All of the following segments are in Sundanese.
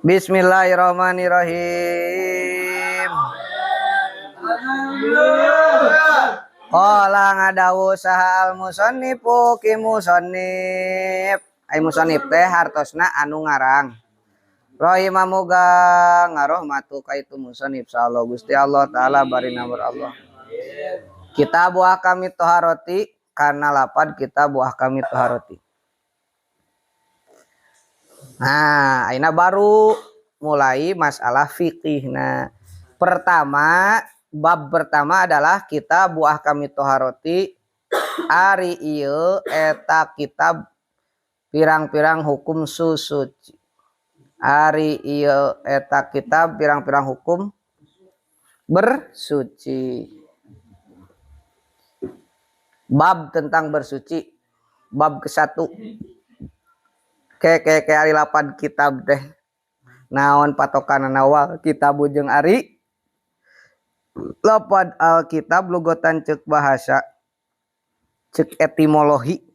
Bismillahirrahmanirrahim. Qala ngadawu saha al musannifu ki musannif. Ai musannif teh hartosna anu ngarang. Rahimah muga ngarohmatu ka itu musannif sallallahu Gusti Allah taala bari namur Allah. Kitabu Ahkamit Toharoti karena lapad Kitabu Ahkamit Toharoti. Nah, ayeuna baru mulai masalah fikih. Nah, pertama, bab pertama adalah Kitabu Ahkamit Toharoti ari ieu eta kitab pirang-pirang hukum susuci. Ari ieu eta kitab pirang-pirang hukum bersuci. Bab tentang bersuci, bab ke-1. Ke ari lapad kitab teh. Naon patokanna awal kitab jeung ari lapad alkitab lugotan ceuk bahasa ceuk etimologi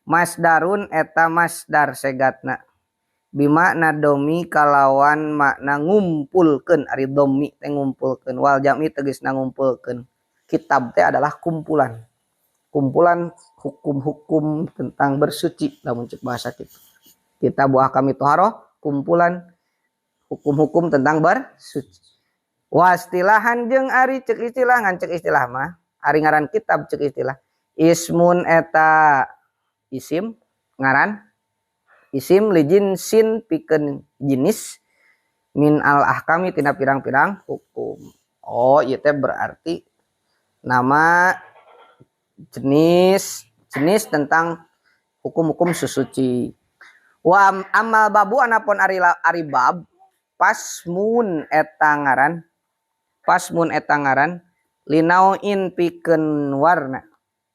masdarun eta masdar segatna bimakna domi kalawan makna ngumpulkeun ari domi teh ngumpulkeun wal jami tegasna ngumpulkeun. Kitab teh adalah kumpulan kumpulan hukum-hukum tentang bersuci lamun ceuk bahasa kitu. Kitab Ahkamit Toharoh kumpulan hukum-hukum tentang bersuci. Wastilahan jeung ari ceuk istilah ngan ceuk istilah mah ari ngaran kitab ceuk istilah ismun eta isim ngaran isim lijinsin pikeun jenis min al ahkami tina pirang-pirang hukum. Oh, ieu teh berarti nama jenis jenis tentang hukum-hukum susuci. Wa amal babu anapun ari ari bab pasmun eta ngaran pasmun eta ngaran linauin pikeun warna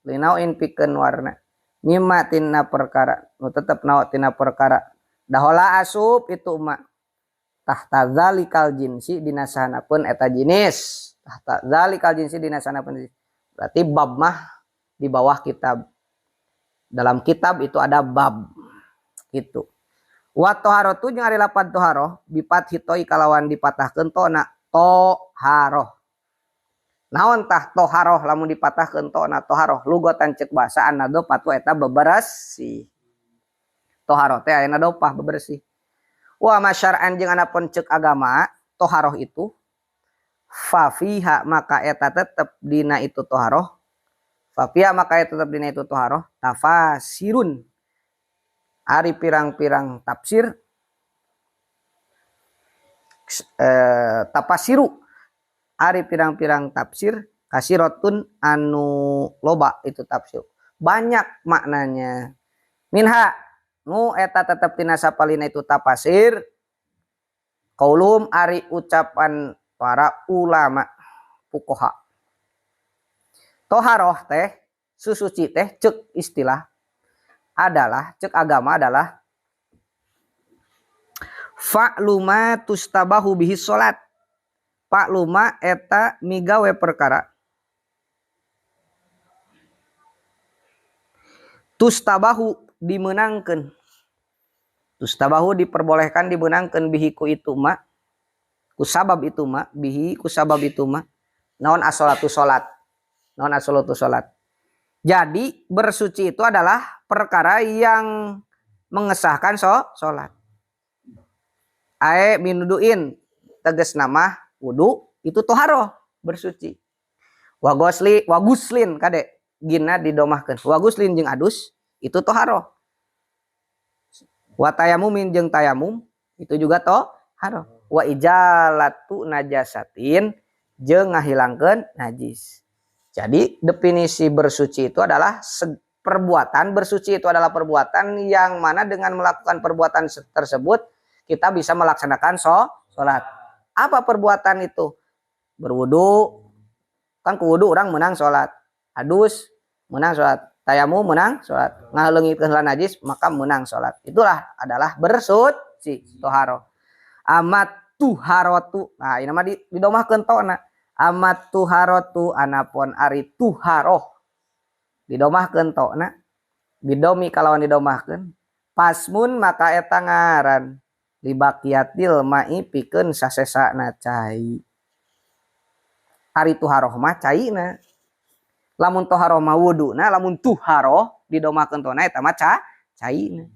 linauin pikeun warna mimma tina perkara nu tetep nawa tina perkara dahola asup itu ma tahta zalikal jinsi dina sahanapeun eta jenis tahta zalikal jinsi dina sahanapeun jenis. Berarti bab mah di bawah kitab, dalam kitab itu ada bab gitu. Wa toharotu jeung ari lapad toharoh bipat hitoi kalawan dipatahkeun tona toharoh. Naon tah toharoh lamun dipatahkeun tona toharoh lugotan ceuk bahasa anadopatu eta bebersih. Toharoh teh aya nadopah bebersih. Wa masyar'an jeung anapun ceuk agama toharoh itu fa fiha maka eta tetep dina itu toharoh. Fa fiha maka eta tetep dina itu toharoh tafasirun ari pirang-pirang tafsir tapasiru ari pirang-pirang tafsir kasirotun anu loba itu tafsir banyak maknanya minha nu eta tetep tina sapalina itu tafasir qaulum ari ucapan para ulama fuqaha toharoh teh susuci teh ceuk istilah adalah cek agama adalah fa'luma tustabahu bihi salat fa'luma eta migawe perkara tustabahu dimenangkeun tustabahu diperbolehkan dimenangkeun bihi ku itu ma ku sabab itu ma bihi ku sabab itu ma naon as-salatu salat naon as-salatu salat. Jadi bersuci itu adalah perkara yang mengesahkan sholat. Ae minuduin tegas nama wudu itu toharoh bersuci. Wagosli waguslin kade gina didomahkeun. Waguslin jeung adus itu toharoh. Wa tayamumin jeung tayamum itu juga toharoh. Wa ijalatu najasatin jeung ngahilangkeun najis. Jadi definisi bersuci itu adalah perbuatan bersuci itu adalah perbuatan yang mana dengan melakukan perbuatan tersebut kita bisa melaksanakan sholat. Apa perbuatan itu? Berwudu, kan ku wudu orang menang sholat. Adus menang sholat. Tayamum menang sholat. Ngaleungitkeun heula najis maka menang sholat. Itulah adalah bersuci toharo. Amat tuharotu. Nah, ini mah didomahkeun tona. Amat tuharotu anapun ari tuharoh didomahkeun tona bidomi kalawan didomahkeun Pasmun maka eta ngaran libaqiyatil ma'i pikeun sasesana cai. Ari tuharoh mah caina. Lamun toharoh mah wuduna, lamun tuharoh didomakeun tona eta mah caina.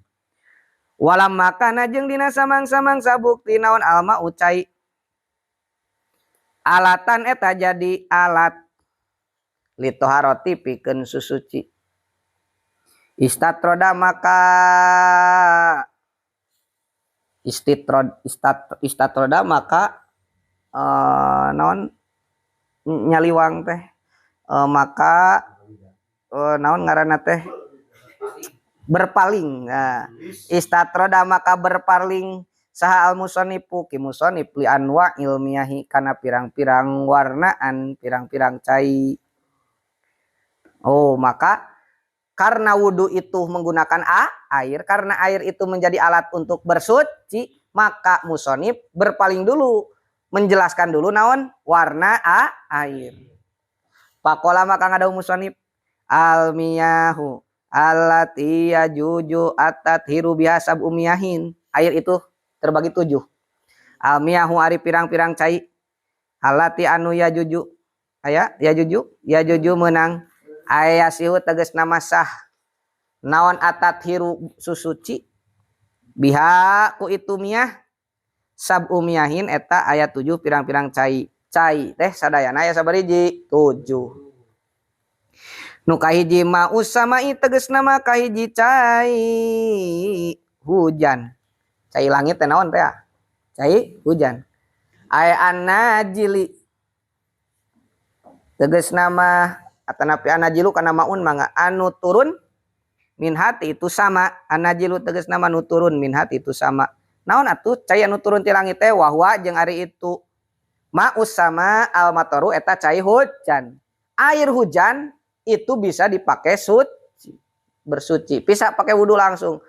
Walam makana jeung dina samang-samangsa bukti naon alma ucai. Alatan eta jadi alat litoharoti pikeun susuci. Istatroda maka istatroda maka naon nyaliwang teh maka naon ngaranna teh berpaling. Nah, istatroda maka berpaling saha al musonnifu ki musonnif li anwa ilmiahi kana pirang-pirang warnaan pirang-pirang cai. Oh, maka karena wudu itu menggunakan air, karena air itu menjadi alat untuk bersuci, maka musonif berpaling dulu, menjelaskan dulu naon warna air. Pakola maka ngadau musonif almiyahu allati yajuju atathiru bihasab umiyahin. Air itu terbagi 7. Almiyahu ari pirang-pirang cai, allati anu yajuju aya yajuju yajuju menang ayasihu tegas nama sah naon atathiru susuci biha ku itu miyah sab'u miyahin eta ayat 7 pirang-pirang cai. Cai teh sadayana aya sabariji 7. Nu kahiji ma usamai tegas nama kahiji cai hujan. Cai langit teh naon teh? Cai hujan. Aya anajili tegas nama atanapi anajilu kana maun mangga anu turun min hati itu sama. Anajilu tegas nama nu turun min hati itu sama. Naon atuh cai anu turun ti langit teh wahwa jeung ari itu ma'us sama al-mataru eta cai hujan. Air hujan itu bisa dipakai suci, bersuci. Bisa pakai wudu langsung.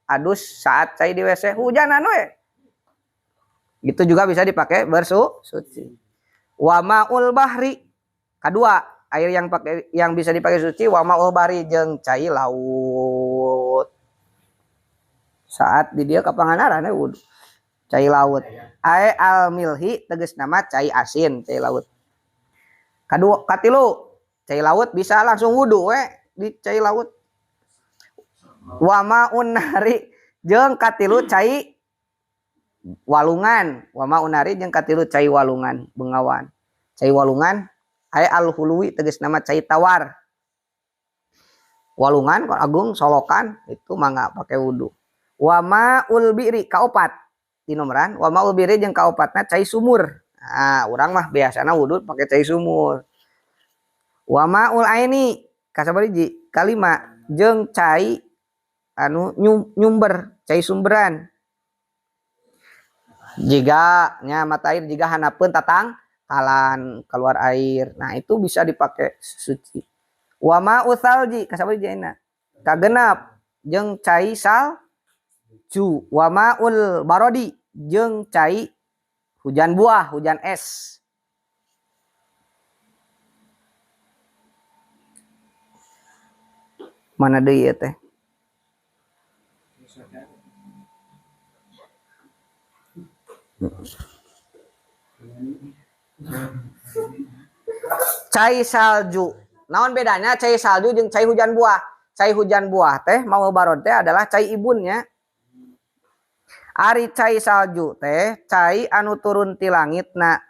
Adus saat cai di WC hujan anu we. Itu juga bisa dipakai bersuci. Wa ma'ul bahri. Kedua, air yang pakai yang bisa dipakai suci wa ma'ul bahri jeung cai laut. Saat di dia ka Pangandaran wudu. Cai laut. Ae al milhi tegas nama cai asin, cai laut. Kadua katilu, cai laut bisa langsung wudu we di cai laut. Wa ma'un nari jeung katilu cai walungan. Wa ma'un nari jeung katilu cai walungan, bengawan. Cai walungan ae al hului tegas nama cai tawar. Walungan agung solokan itu mangga pakai wudu. Wa ma'ul bi'ri kaopat di nomoran. Wa ma'ul bi'ri jeung kaopatna cai sumur. Nah, urang mah biasana wudu pakai cai sumur. Wa ma'ul aini kasabariji kalima jeung cai anu nyumber, cai sumberan. Jiga nya mata air jiga hanapeun tatang kalan keluar air. Nah, itu bisa dipakai suci. Wa ma'u salji kasabariji ayeuna. Kagenap jeung cai salju. Wa ma'ul barodi jeung cai hujan buah, hujan es. Mana deui ieu teh? Cai salju. Naon bedanya cai salju jeung cai hujan buah? Cai hujan buah teh mau barod teh adalah cai ibunnya. Ari cai salju teh cai anu turun ti langitna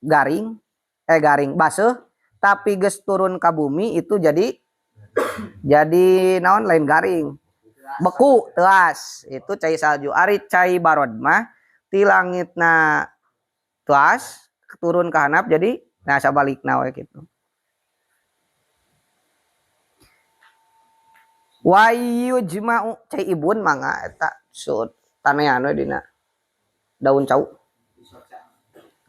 garing, garing baseuh tapi geus turun ka bumi itu jadi naon lain garing. Beku teas itu cai salju. Ari cai barod mah ti langitna teas turun ka handap jadi nah sabalikna we kitu. Wa yujma'u cai ibun mangga eta sud tanean we dina daun cau.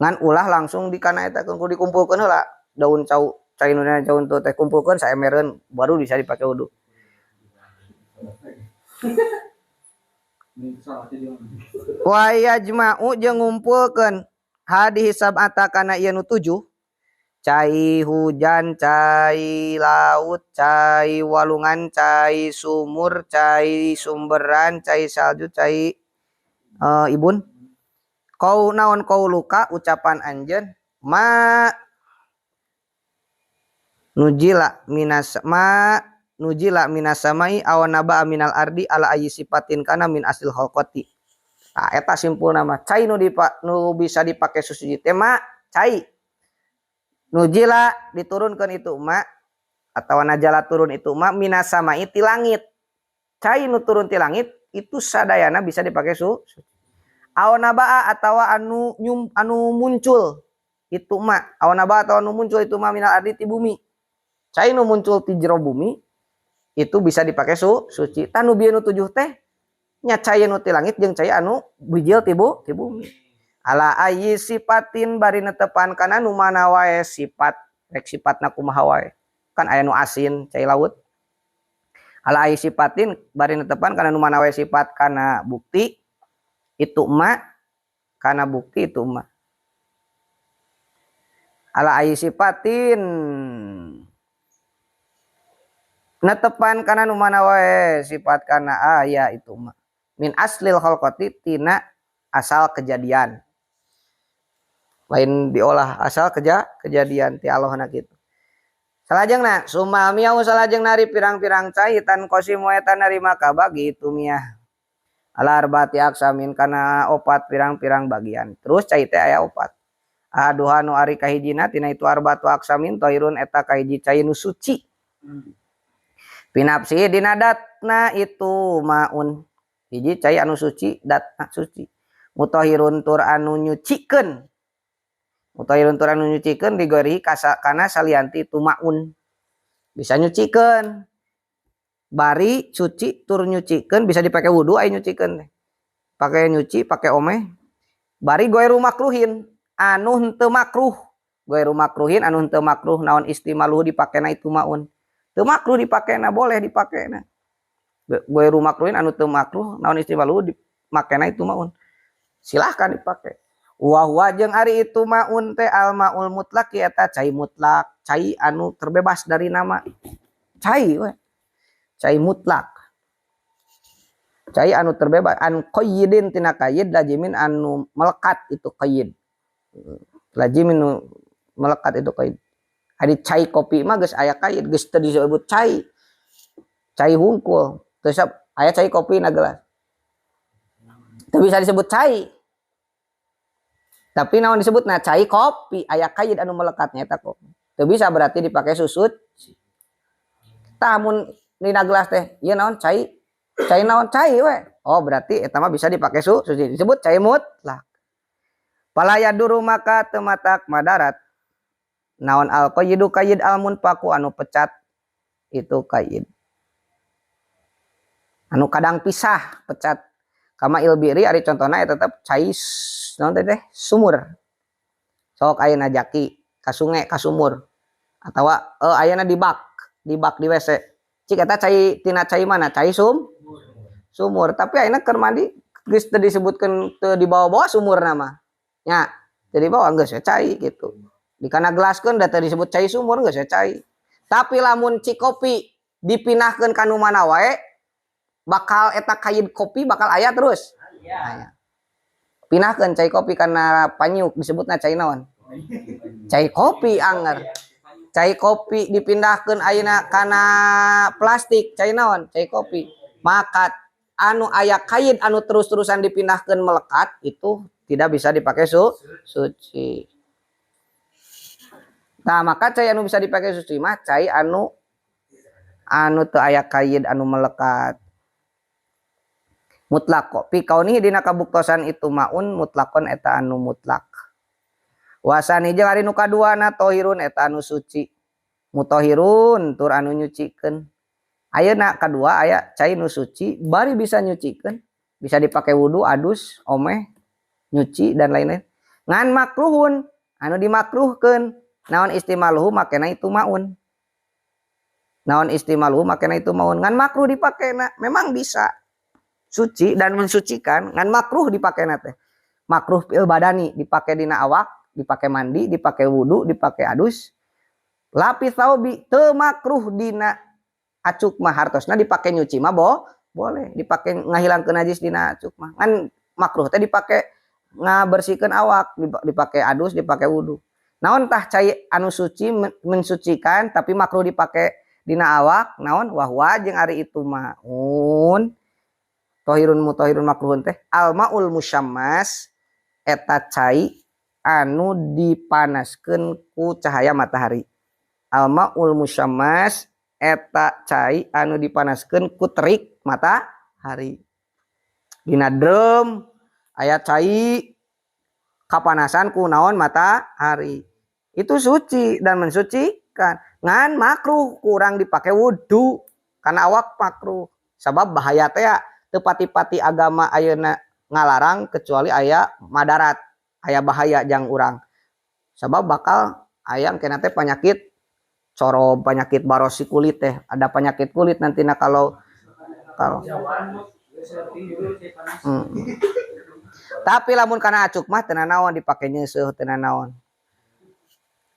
Ngan ulah langsung di kana eta kudu dikumpulkeun heula daun cau cai nu dina daun teh kumpulkeun saemereun baru bisa dipake wudu. Wa yajma'u jeung ngumpulkeun hadis sab'ata kana ieu nu 7 Cai hujan, cai laut, cai walungan, cai sumur, cai sumberan, cai salju, cai ibun. Kau naon qauluka ucapan anjeun ma nuzila minas ma nuzila minas samai aw naba minal ardi ala ayyi sifatin kana min aslil khalqati. Nah, eta simpulna mah cai nu nu bisa dipake suci teh ma cai nuzila diturunkan itu ma atau najala turun itu ma minas samai ti langit. Cai nu turun ti langit itu sadayana bisa dipake suci. Aw nabaa atawa anu nyum, anu muncul itu ma aw nabaa atau anu muncul itu ma minal ardi ti bumi. Cai nu muncul ti jero bumi itu bisa dipakai suci. Tah nu bieu nu tujuh teh nya cai nu ti langit jeung cai anu bijil ti bumi. Ala ayyi sifatin bari netepan kana nu mana wae sifat, rek sifatna kumaha wae. Kan aya nu asin cai laut. Ala ayyi sifatin bari netepan kana nu mana wae sifat kana bukti itu ma kana bukti itu ma. Ala ayyi sifatin netepan kana nu mana wae sifat kana aya itu ma min aslil khalqati tina asal kejadian, lain diolah asal kejadian ti Allahna kitu. Salajengna sumal miau salajengna ari pirang-pirang cai tan qasimu eta narima kabagi itu miah ala arbaati aqsamin kana opat pirang-pirang bagian. Terus cai teh aya opat. Aduha nu ari kahijina tina itu arbaatu aqsamin tohirun eta kahiji cai nu suci. Pinapsi dina datna itu maun. Hiji cai anu suci datna suci. Mutahhirun tur anu nyucikeun. Mutahhirun tur anu nyucikeun digori kana salianti itu maun. Bisa nyucikeun. Bari suci tur nyucikeun bisa dipake wudu aya nyucikeun teh. Pake nyuci, pake omeh. Bari goiru makruhin anu henteu makruh. Goiru makruhin anu henteu makruh naon istimaluhu dipakena itu maun. Teu makruh dipakena boleh dipakena. Goiru makruhin anu teu makruh naon istimaluhu dimakena itu maun. Silahkan dipake. Wa huwa jeung ari itu maun teh al maul mutlak eta cai mutlak, cai anu terbebas dari nama. Cai we. Cai mutlak. Cai anu terbebas an qayyidin tina qayyid lazimin anu melekat itu qayyid. Lazimin nu melekat itu qayyid. Ari cai kopi mah geus aya qayyid, geus teu disebut cai. Cai hungkul. Terus aya cai kopi na gelas. Teu bisa disebut cai. Tapi naon disebutna cai kopi, aya qayyid anu melekatnya eta kopi. Teu bisa berarti dipake susut. Tah mun dina gelas teh ieu naon cai? Cai naon cai we. Oh berarti eta mah bisa dipake suci. Disebut cai mutlak. Fala yadurru maka teu matak madarat. Naon al qayyidu qayyid al munfaku anu pecat itu qayyid. Anu kadang pisah pecat. Kama ilbiri ari contona eta tetep cai naon teh teh sumur. Sok ayeuna jaki ka sungai ka sumur atawa ayeuna di bak di WC. Cik eta cai tina cai mana? Cai sumur. Tapi ayeuna keur mandi geus teu disebutkeun teu dibawa-bawa sumur nama. Nya, teu dibawa geus we cai gitu. Dikana gelaskeun da teu disebut cai sumur geus we cai. Tapi lamun ci kopi dipindahkeun ka nu mana wae bakal eta kayid kopi bakal aya terus. Aya. Pindahkeun cai kopi kana panyiuk disebutna cai naon? Cai kopi anger. Cai kopi dipindahkeun ayeuna kana plastik cai naon? Cai kopi. Maka anu aya kayid anu terus-terusan dipindahkeun melekat itu tidak bisa dipakai suci. Nah, maka cai anu bisa dipakai suci mah cai anu anu teu aya kayid anu melekat. Mutlak kok. Fi kaunihi dina kabuktosan itu maun mutlakon eta anu mutlak. Wasani jeung ari nu kaduana tohirun eta anu suci. Mutahhirun tur anu nyucikeun. Ayeuna kadua aya cai nu suci bari bisa nyucikeun, bisa dipake wudu, adus, omeh, nyuci dan lain-lain. Ngan makruhun anu dimakruhkeun naon istimaluhu makena itu maun. Naon istimaluhu makena itu maun. Ngan makruh dipakena memang bisa suci dan mensucikan, ngan makruh dipakena teh. Makruh fil badani dipake dina awak, dipake mandi, dipake wudu, dipake adus. Lapis saubi teu makruh dina acuk mah, hartosna dipake nyuci mah boleh, dipake ngahilangkeun najis dina acuk mah. Ngan makruh teh dipake ngabersihkeun awak, dipake adus, dipake wudu. Naon tah cai anu suci mensucikan tapi makruh dipake dina awak naon? Wahwa jeung ari itu maun tohirun mutahhirun makruhun teh almaul musyammas, eta cai anu dipanaskeun ku cahaya matahari. Almaul musyammas eta cai anu dipanaskeun ku terik matahari. Dina drum aya cai kapanasan ku naon? Matahari. Itu suci dan mensucikan. Ngan makruh kurang dipake wudu karena awak makruh. Sabab bahaya teh ya, teu pati-pati agama ayeuna ngalarang kecuali aya madarat, aya bahaya jang urang. Sabab bakal aya kena teh penyakit coro, penyakit barosi kulit teh, ada penyakit kulit nanti nah kalau kalau Tapi lamun kana acuk mah teu nanaon, dipake nyeuseuh teu nanaon.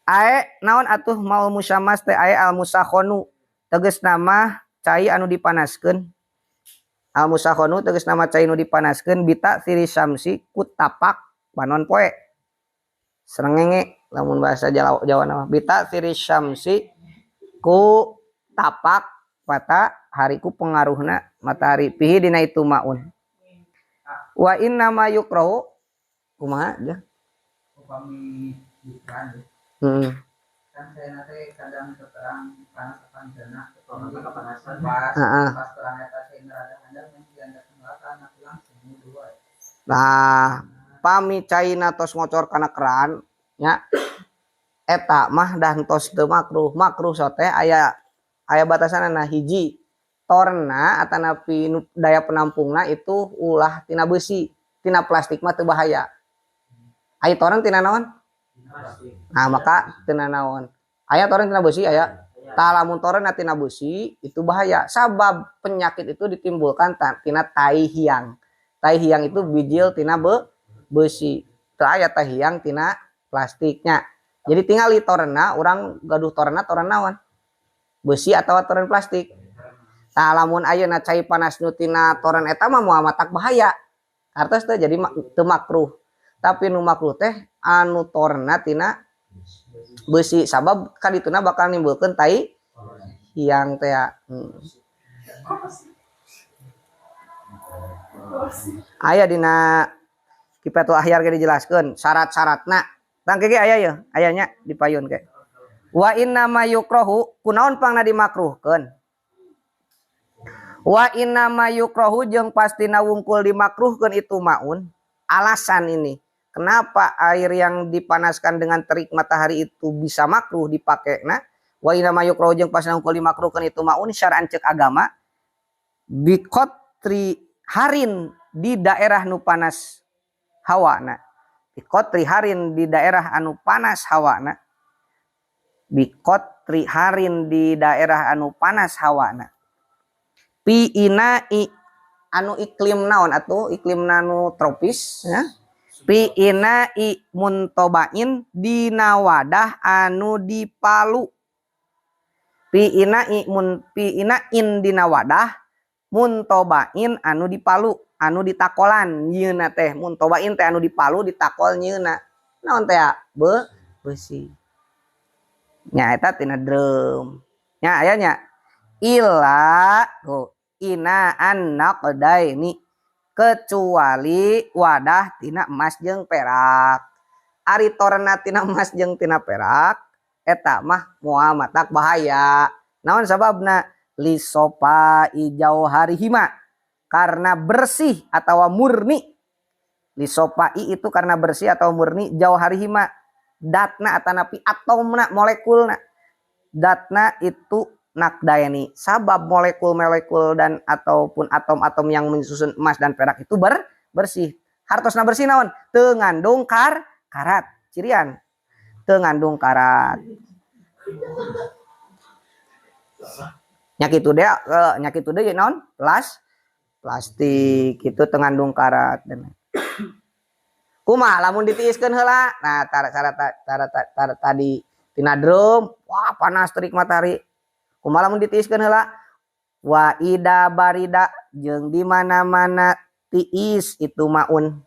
Ae naon atuh maul musyammas teh? Ae al musakhonu, tegasna mah cai anu dipanaskeun. Al musakhonu tegasna mah cai anu dipanaskeun bita siri syamsi ku tapak panon poe. Srengenge lamun bahasa Jawa nama bita siri syamsi ku tapak matahari, ku pengaruhna matahari pihi dina itu maun. Wa inna ma yukrahu kumaha ja? Upami iklan. Kan saya teh kadang terang panas akan dana kepanasan. Pas Heeh. pas terang eta saya rada handap yang diandak neraka anak langsung dua. Nah, pami caina tos ngocor kana keran nya, eta mah dah tos teu makruh. Makruh sote aya aya batasanana. Hiji, torna atanapi daya penampungna itu ulah tina besi, tina plastik mah teu bahaya. Aya toren tina naon? Nah, maka tina naon? Aya toren tina besi aya. Tah, lamun toren tina besi itu bahaya, sabab penyakit itu ditimbulkan tina tai hiang. Tai hiang itu bijil tina besi. Teu aya tai hiang tina plastiknya. Jadi tinggal torena, urang gaduh torena, toren naon? Besi atau toren plastik. Tah, lamun ayeuna cai panas nu tina toren eta mah moal matak bahaya. Artos teh jadi teu makruh. Tapi nu makruh teh anu torena tina besi, sabab kadituna bakal nimbulkeun tai hiang teh. Aya dina Kifayatul Ahyar ge dijelaskeun syarat-syaratna. Tang ge aya ye, ayanya di payun ge. Wa inna ma yukrahu, kunaon pangna dimakruhkeun? Wa inna ma yukrahu jeung pastina wungkul dimakruhkeun itu maun. Alasan ini, kenapa air yang dipanaskan dengan terik matahari itu bisa makruh dipakai? Nah, wa inna ma yukrahu jeung pastina wungkul dimakruhkeun itu maun syar'an ceuk agama biqatri harin di daerah nu panas hawana. Biqatri harin di daerah anu panas hawana. Biqatri harin di daerah anu panas hawana. Pi inai anu iklim naon atuh, iklim nanu tropis ya. Pi inai muntobain dina wadah anu dipalu. Pi inai mun pi inain dina wadah muntobain anu dipalu, anu ditakolan nyieuna teh. Muntobain teh anu dipalu, ditakol nyieuna. Naon teh ya? Besi. Nya eta tina drum. Nya aya nya. Illa tuh ina an-naqdaini, kecuali wadah tina emas jeung perak. Ari torna tina emas jeung tina perak eta mah moal matak bahaya. Naon sababna? Lisopa ijauharihima, karena bersih atau murni. Lisopai itu karena bersih atau murni, jauharihima datna atanapi atomna, molekulna. Datna itu nakdaini, sabab molekul-molekul dan ataupun atom-atom yang menyusun emas dan perak itu bersih. Hartosna bersih naon? Teu ngandung karat. Cirian teu ngandung karat. Nya kitu deh, nya kitu deui naon? Plastik itu teu ngandung karat. Kumaha lamun ditiiskeun heula? Nah, tara tara tara tara tadi Tina drum, wah panas terik matahari. Kumaha lamun ditiiskeun heula? Wa ida barida jeung di mana-mana tiis itu maun.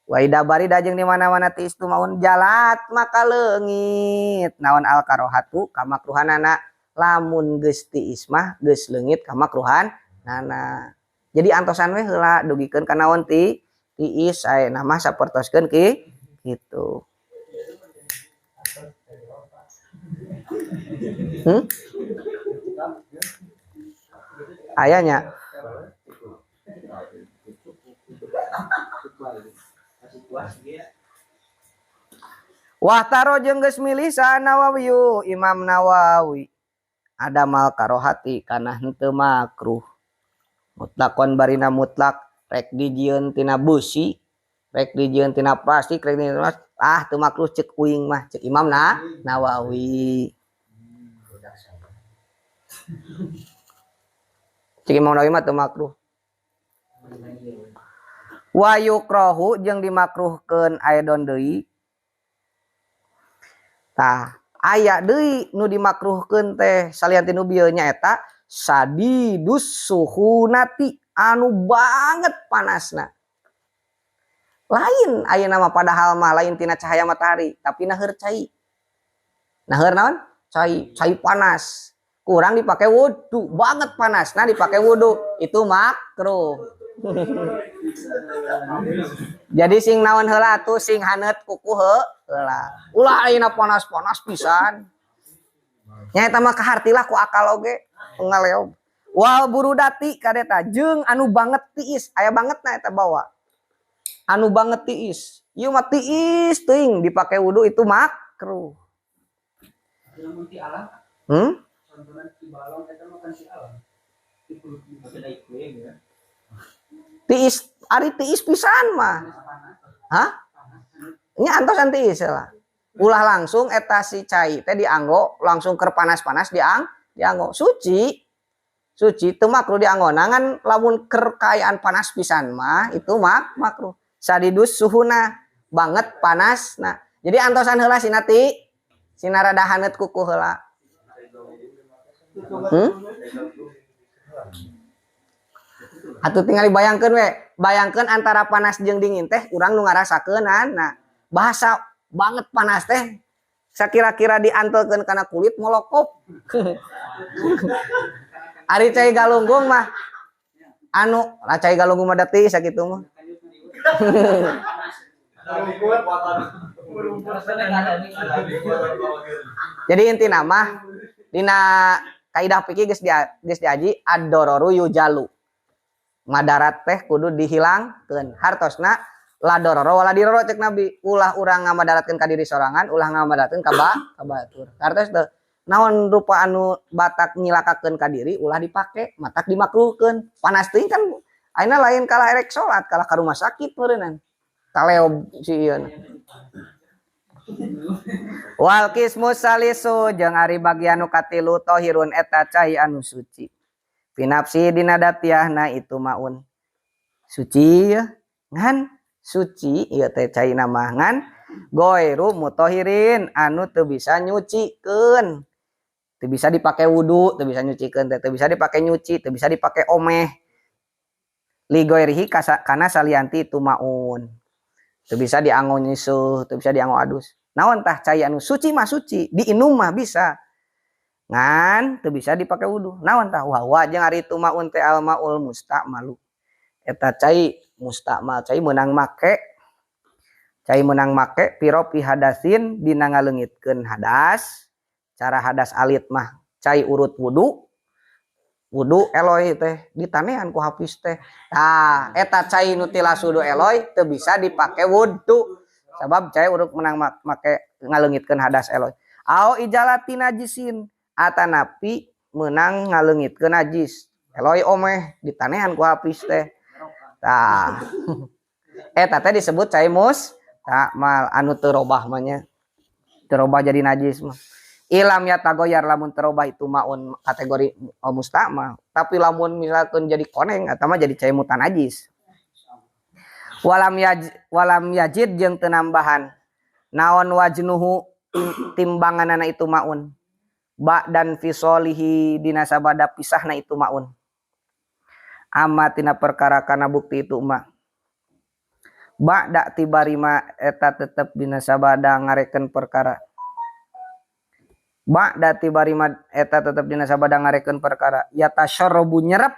Wa ida barida jeung di mana-mana tiis itu maun jalat maka leungit. Naon al karohatu kamakruhanana, lamun geus tiis mah geus leungit kamakruhanana. Jadi antosan we heula dugikeun ka naon tiis ayeuna mah sapertoskeun ki gitu. Ayanya wah taro jeung geus milih sa Nawawiyu Imam Nawawi adamal karohati kana henteu makruh mutlakon barina mutlak rek dijieun tina beusi rek dijieun tina plastik rek dijieun ah teu makruh ceuk uing mah ceuk Imam Nawawi. Cik Imam Nawawi mah teu makruh. Wa yukrahu jeung dimakruhkeun aidon deui. Tah, aya deui nu dimakruhkeun teh salian ti nu bieu nyaeta sadidus suhunati anu banget panasna. Lain ayeuna mah padahal mah lain tina cahaya matahari, tapi naheur cai. Naheur naon? Cai, cai panas. Kurang dipakai wudu, banget panas. Nah dipakai wudu, itu makruh. Jadi sing naon heula atuh sing haneut kuku heula. Ulah ayeuna panas-panas pisan. Nya eta mah kahartilah ku akal oge ngaleob. Wal burudati kadeta jeung anu banget tiis, aya banget na eta bawa. Anu banget tiis. Ieu mah tiis teuing dipake wudu itu makruh. Tiis, ari tiis pisan mah. Hah? Nya antosan tiis lah. Ulah langsung eta si cai teh dianggo langsung keur panas-panas dianggo. Suci. Suci teu makruh dianggo. Ngan lamun keur kaayaan panas pisan mah itu makruh. Sadidus suhuna banget panas. Nah, jadi antosan heula sina ti sina rada haneut kuku heula. Atuh tinggal dibayangkeun we, bayangkeun antara panas jeung dingin teh urang nu ngarasakeunana. Nah, bahasa banget panas teh sakira-kira diantelkeun kana kulit molokop. Ari cai galunggung mah anu lah cai galunggung mah deui sakitu mah. Jadi intina mah dina kaidah fikih geus diaji ad-dororu yujalu. Madarat teh kudu dihilangkeun. Hartosna la dororo wala diroro cek Nabi. Ulah urang ngamadaratkeun ka diri sorangan, ulah ngamadaratkeun ka batur. Hartos teh naon rupa anu batak nyilakakeun ka diri ulah dipake, matak dimakruhkeun. Panas teuing kan ayeuna lain kalah erek salat, kalah ka rumah sakit meureunnan. Kaleob si ieu. Wal kismu salisu jeung ari bagian nu katilu tohirun eta cai anu suci. Pinapsi dina datiahna itu maun. Suci ya, ngan suci ieu teh cai mah ngan goiru mutahhirin anu teu bisa nyucikeun. Teu bisa dipake wudu, teu bisa nyucikeun teh, teu bisa dipake nyuci, teu bisa dipake omeh. Li goirihi kana salianti itu maun. Teu bisa dianggo nyusuh, teu bisa dianggo adus. Naon tah cai anu suci mah suci, diinum mah bisa. Ngan teu bisa dipake wudu. Naon tah wa jeung ari itu maun teh al maul musta'malu. Eta cai mustakmal, cai meunang make. Cai meunang make piro pi hadasin dina ngaleungitkeun hadas. Cara hadas alit mah cai urut wudu. Wudu eloy teh ditanean ku hafiz teh. Tah eta cai nu tilas wudu eloy teu bisa dipake wudu. Sabab cai urut meunang make ngaleungitkeun hadas eloy. Au ijalati najisin atanapi meunang ngaleungitkeun najis. Eloy omeh ditanean ku hafiz teh. Tah eta teh disebut cai mustakmal anu teu robah mah nya. Teu robah jadi najis mah. Ilam ya tagoyar lamun terobah itu maun kategori mustakmal. Tapi lamun misalkan jadi koneng atau mah jadi cai mutanajis. Walam yajid jeung teu nambahan naon wajnuhu timbanganana itu maun ba dan fisolihi dina sabada pisahna itu maun amma tina perkara kana bukti itu ma ba'da tibarima eta tetep dina sabada ngareken perkara ba'da tibarima eta tetep dina sabada ngareken perkara yatasyarrabu nyerep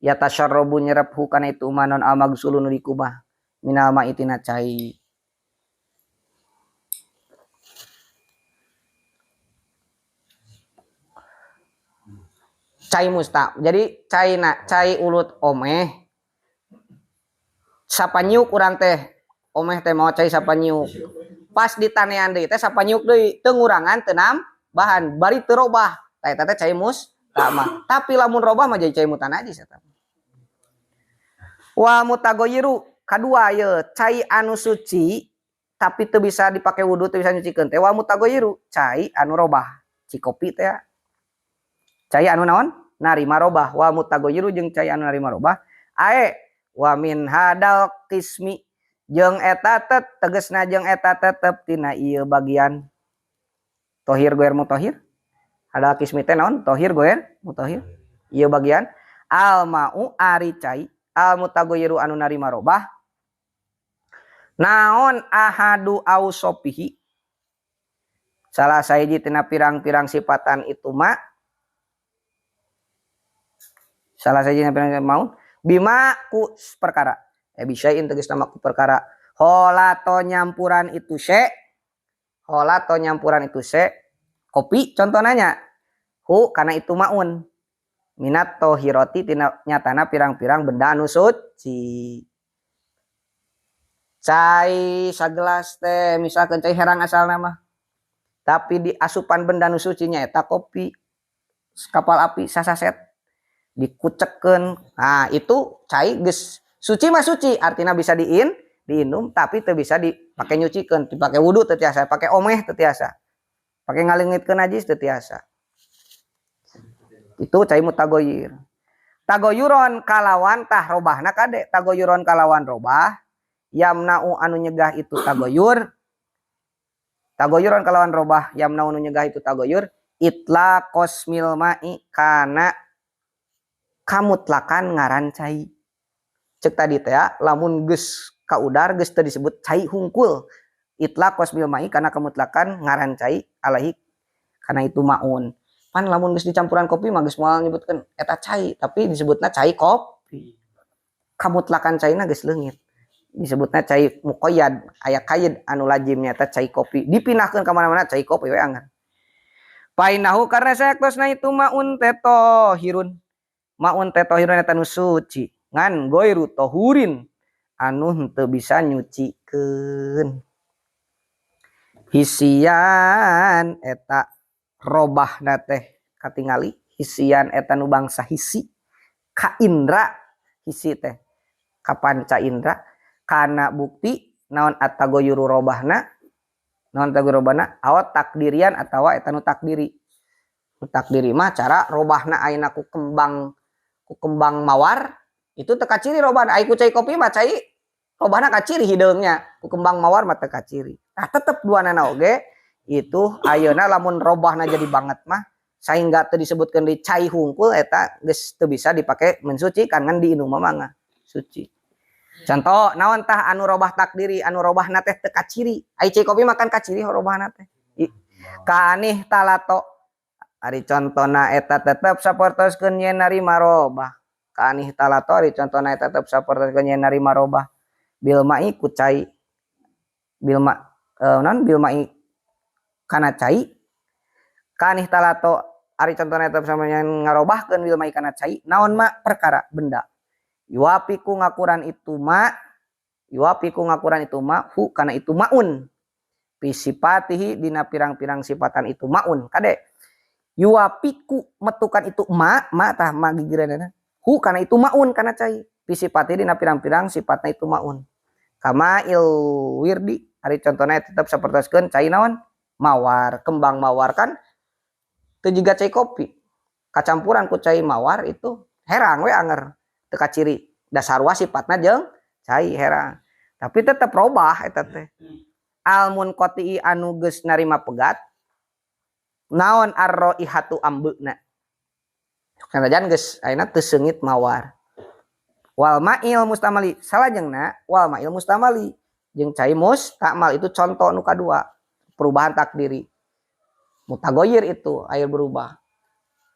yatasyarrabu nyerep hukana itu manon al-maghsulu nu dikubah minal ma'i tina cai cai musta. Jadi cai na cai ulut omeh sapanyiuk urang teh omeh teh mau cai sapanyiuk pas ditanean deui teh sapanyiuk deui teu ngurangan teu nambahan bari teu robah tah eta teh cai mustama. Tapi lamun robah mah jadi cai mutanajis eta. Wa mutagoyiru kadua ye cai anu suci tapi teu bisa dipake wudu teu bisa nyucikeun teh wa mutagoyiru cai anu robah cikopi teh cai anu naon narima robah wa mutagoyiru jeung cai anu narima robah ae wa min hadal qismi jeung eta tegesna jeung eta tetep tina ieu bagian tohir goer mutahhir hadal qismi teh naon tohir goer mutahhir ieu bagian al ma'u ari cai al mutagoyiru anu narima robah naon ahadu ausopihi salah sahiji tina pirang-pirang sifatan itu ma salah sahiji tina pirang-pirang maun bima ku perkara bisain tegas nama ku perkara holato nyampuran itu se holato nyampuran itu se kopi contohnya hu karena itu maun minat tohiroti tina nyatana pirang-pirang benda anu suci cai sagelas teh misalkan cai herang asal nama tapi di asupan benda anu sucinya eta kopi kapal api sasaset dikucekkeun nah itu cai geus suci mah suci artinya bisa diinum tapi teu bisa dipake nyucikeun dipake wudu teu tiasa pake omeh teu tiasa pake ngalengitkeun najis teu tiasa itu cai mutagoyir tagoyuron kalawan tah robahna kade tagoyuron kalawan robah yamna'u anu nyegah itu tagoyur tagoyuron kalawan robah yamna'u anu nyegah itu tagoyur itla kosmil ma'i kana kamutlakan ngaran cai cek tadi teh lamun geus kaudar geus teu disebut cai hungkul itla kosmil ma'i kana kamutlakan ngaran cai alaihi kana itu maun pan lamun geus dicampuran kopi mah geus moal nyebutkeun eta cai tapi disebutna cai kopi kamutlakan caina geus leungit disebutna cai muqayyad aya kaid anu lazimnya eta cai kopi dipindahkeun ka mana-mana cai kopi we anggar painahu karena sayaktosna itu maun teh tohirun maun teh tohirun eta nu suci ngan goiru tohurin anu henteu bisa nyucikeun hisian eta robahna teh katingali hisian eta nu bangsa hisi ka indra hisi teh ka panca indra kana bukti naon atagoyuru robahna naon tagoyuru robahna awat takdirian atawa eta nu takdiri nu takdiri mah cara robahna ayeuna ku kembang mawar itu teu kaciri robahna ai ku cai kopi mah cai robahna kaciri hideungnya ku kembang mawar mah teu kaciri nah tetep duanana oge itu ayeuna lamun robahna jadi banget mah sehingga teu disebutkeun di cai hungkul eta geus teu bisa dipake mensucikan ngan diinum mah mangga suci. Contoh naon tah anu robah takdiri anu robahna teh teu kaciri ai cai kopi mah kan kaciri robahna teh kanih talato ari contona eta tetep sapertoskeun yen narima robah kanih talato ari contona eta tetep sapertoskeun yen narima robah bil ma'i ku cai bil ma non bil ma'i kana cai kanih talato ari contona tetep sama yen ngarobahkeun bil ma'i kana cai naon ma perkara benda yuapiku ngakuran itu ma yuapiku ngakuran itu ma hu kana itu maun pisipatihi dina pirang-pirang sifatan itu maun kade yuapiku metukan itu ma ma tah ma gigireunana hu kana itu maun kana cai pisipatihi dina pirang-pirang sifatna itu maun kama il wirdi ari contona tetep sapertoskeun cai naon mawar kembang mawar kan teu jiga cai kopi kacampuran ku cai mawar itu herang we anger teu kaciri dasarwa sifatna jeung cai herang tapi tetep robah eta teh Al munqati anu geus narima pegat naon arraihatu ambeuna. Sanajan geus ayeuna teu seungit mawar. Wal ma'il mustamali salajengna wal ma'il mustamali jeung cai mustakmal itu contoh nu kadua perubahan takdiri. Mutagoyir itu air berubah.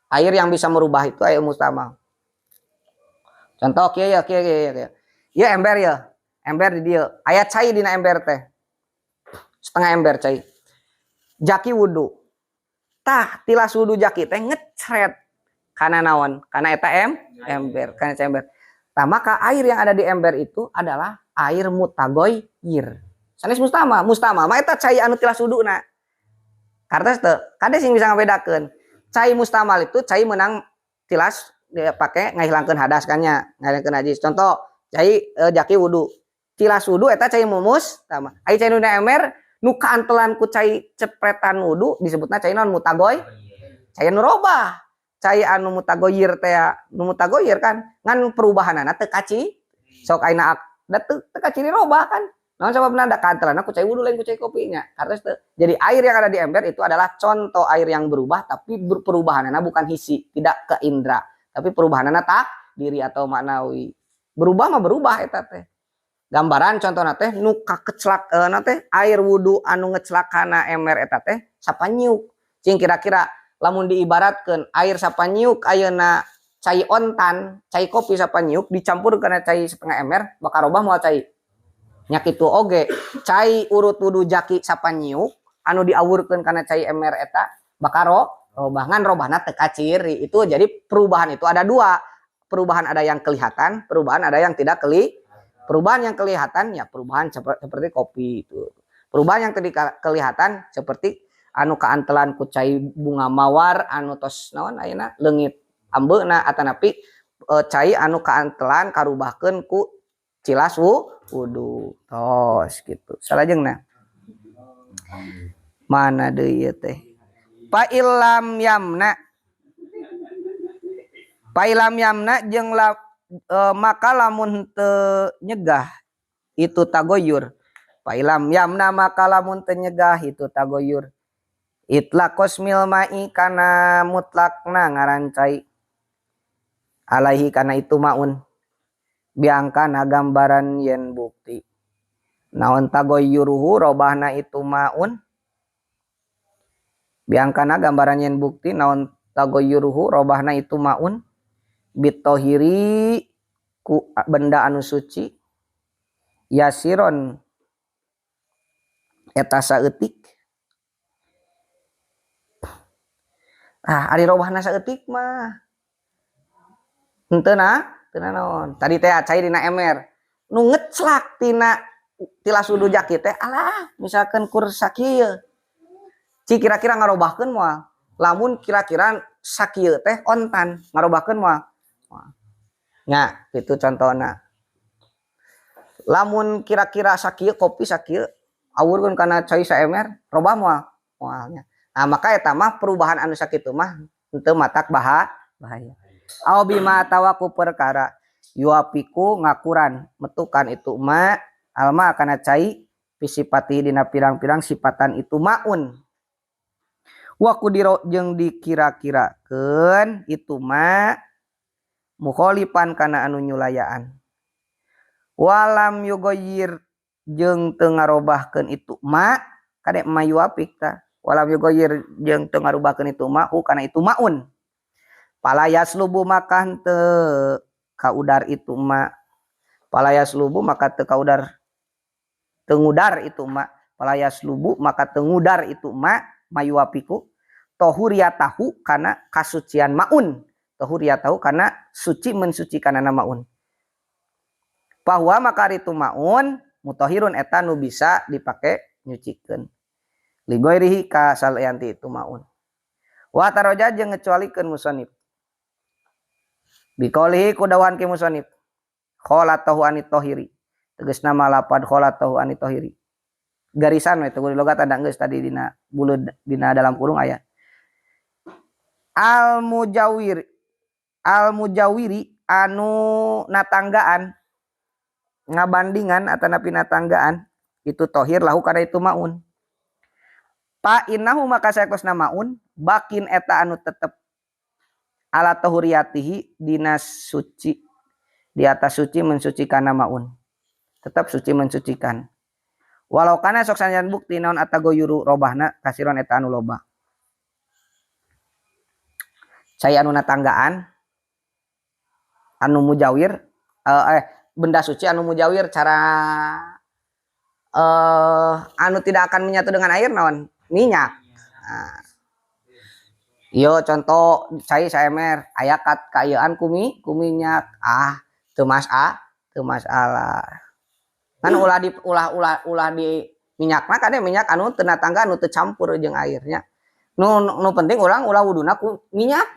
Air yang bisa merubah itu air mustamal. Contoh kieu ya kieu kieu kieu. Ieu ember ya. Ember di dieu. Aya cai dina ember teh. Setengah ember cai. Jaki wudu. Tah tilas wudu jaki teh ngecret kana naon? Kana eta ember, kana ember. Tah maka air yang ada di ember itu adalah air mutagoyir. Sanes mustamal, mustamal mah eta cai anu tilas wuduna. Kartos teu? Kade sing bisa ngabedakeun. Cai mustamal itu cai menang tilas dia pake ngahilangkeun hadas kan nya, ngahilangkeun najis. Contoh, cai jaki wudu. Tilas wudu eta cai mustamal. Ai cai nu ember nu kaantelan ku cai cepretan wudu disebutna cai naon mutagoy? Cai nu robah. Cai anu mutagoyir teh nu mutagoyir kan ngan perubahanana teu kaci. Sok ayeuna da teu kaciri robah kan. Naon sababna da kaantelanna ku cai wudu lain ku cai kopinya. Kartos teu? Jadi air yang ada di ember itu adalah contoh air yang berubah tapi perubahanana bukan hisi, tidak ke indra, tapi perubahanana tak diri atau maknawi. Berubah mah berubah eta teh. Gambaran contohna teh nu kakeclak na teh air wudu anu ngeclak kana ember eta teh sapanyiuk. Cing kira-kira lamun diibaratkeun air sapanyiuk ayeuna cai ontan, cai kopi sapanyiuk dicampur kana cai setengah ember bakal robah moal cai. Nya kitu oge cai urut wudu jaki sapanyiuk anu diawurkeun kana cai ember eta bakal robah ngan robahna teu kaciri. Itu jadi perubahan itu ada dua. Perubahan ada yang kelihatan, perubahan ada yang tidak Perubahan yang kelihatan ya perubahan seperti kopi itu. Perubahan yang tidak kelihatan seperti anu kaantelan ku cai bunga mawar anu tos naon ayeuna leungit ambeuna atanapi cai anu kaantelan karubahkeun ku cilas wudu. Tos gitu. Salajengna. Mana deui ieu teh? Fa illam yamna. Fa illam yamna jeung maka lamun teu nyegah itu tagoyur. Fa illam yamna maka lamun teu nyegah itu tagoyur. Itlaq qasmil ma'i kana mutlakna ngaran cai. Alaihi kana itu maun. Biangkana gambaran yen bukti. Naon tagoyuruhu robahna itu maun. Biangkana gambaran yen bukti naon tagoyuruhu robahna itu maun. Bitohiri ku benda anu suci. Yasiron eta saeutik. Ah, ari robahna saeutik mah. Henteu na, teu naon. Tadi teh cai dina ember. Nu ngeclak tina tilas wudu jaki teh alah misalkan kur sakieu. Ci kira-kira ngarobahkeun moal. Lamun kira-kira sakieu teh ontan ngarobahkeun moal. Nya, kitu contohna. Lamun kira-kira sakieu kopi sakieu awurkeun kana cai saemer robah moal. Moalnya. Nah, maka eta mah perubahan anu sakitu mah henteu matak bahaya. Au bima atawa ku perkara yuapiku ngakuran metukan itu ma alma kana cai pisipati dina pirang-pirang sipatan itu maun. Wa kudiro jeung dikira-kirakeun itu ma mukholifan kana anu nyulayaan. Walam yugoyir jeung teu ngarobahkeun itu ma kade ma yuapik ta. Walam yugoyir jeung teu ngarubahkeun itu ma hu kana itu maun. Pala yaslubu maka henteu kaudar itu ma. Pala yaslubu maka teu kaudar teu ngudar itu ma. Pala yaslubu maka teu ngudar itu ma mayuapiku tohuriyatahu kana kasucian maun. Tohuriyatahu kana suci mensucikanana maun. Bahwa maka itu maun mutahhirun eta nu bisa dipake nyucikeun. Ligoirihi ka salianti itu maun. Wa taroja jeung ngecualikeun musonib. Biqaulihi ku dawan ki musonib. Kholatahu anit tohiri. Tegasna mah lapad kholatahu anit tohiri. Garisan we teu logat ada geus tadi dina buleud dina dalam kurung aya. Al mujawir al mujawiri anu natanggaan ngabandingan atanapi natanggaan Itu tohir lahu kana itu maun. Fa innahu maka saektosna maun baqin eta anu tetep ala tohuriyatihi dina suci, di atas suci mensucikan maun, tetap suci mensucikan. Walau kana sok sanajan bukti naon atagoyuru robahna kasiron eta anu loba. Cai anu natanggaan anu mujawir, benda suci anu mujawir cara anu tidak akan menyatu dengan air naon? Minyak. Nah. Yo contoh cai saemer aya kat kaayaan ku minyak, ah teu teu masalah. Kan ulah di ulah ulah ulah di minyakna kan minyak anu teu natangga anu teu campur jeung airnya. Nu penting urang ulah wuduna ku minyak.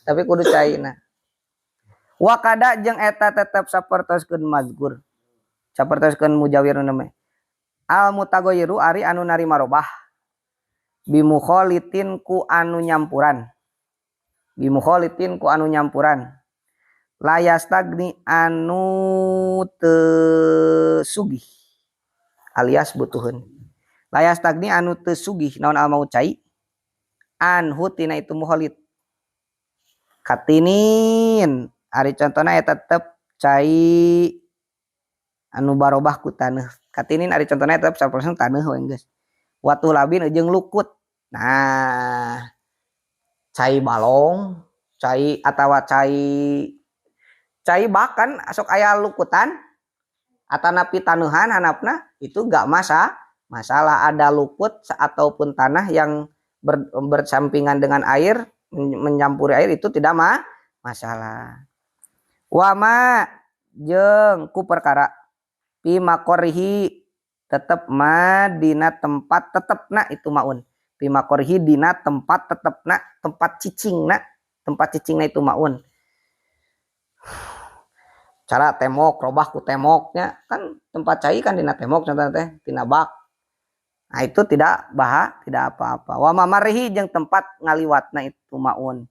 Tapi kudu caina. Wakada jeung eta tetep sapertoskeun mazkur. Sapertoskeun mujawir nu namanya. Al mutagoyiru ari anu narima robah. Bimukholitin ku anu nyampuran. Bimukholitin ku anu nyampuran. Layastagni anu teu sugih alias butuheun. Layastagni anu teu sugih naon al mau cai anhu tina itu mukholit. Katinin ari contona eta tetep cai anu barobah ku taneuh. Katinin ari contona eta tetep 100% taneuh we geus. Watu labin jeung lukut. Nah, cai balong, cai atawa cai cai bahkan sok aya lukutan atanapi taneuhan handapna itu gak masalah ada lukut ataupun tanah yang bersampingan dengan air mencampuri air itu tidak masalah. Wama jeung ku perkara fi maqorrihi tetep ma dina tempat tetepna itu maun. Fi maqorrihi dina tempat tetepna, tempat cicingna itu maun. Cara tembok, robah ku temboknya kan tempat cai kan dina tembok contohna teh tina bak. Nah itu tidak tidak apa-apa. Wa mamarihi jeung tempat ngaliwatna itu maun.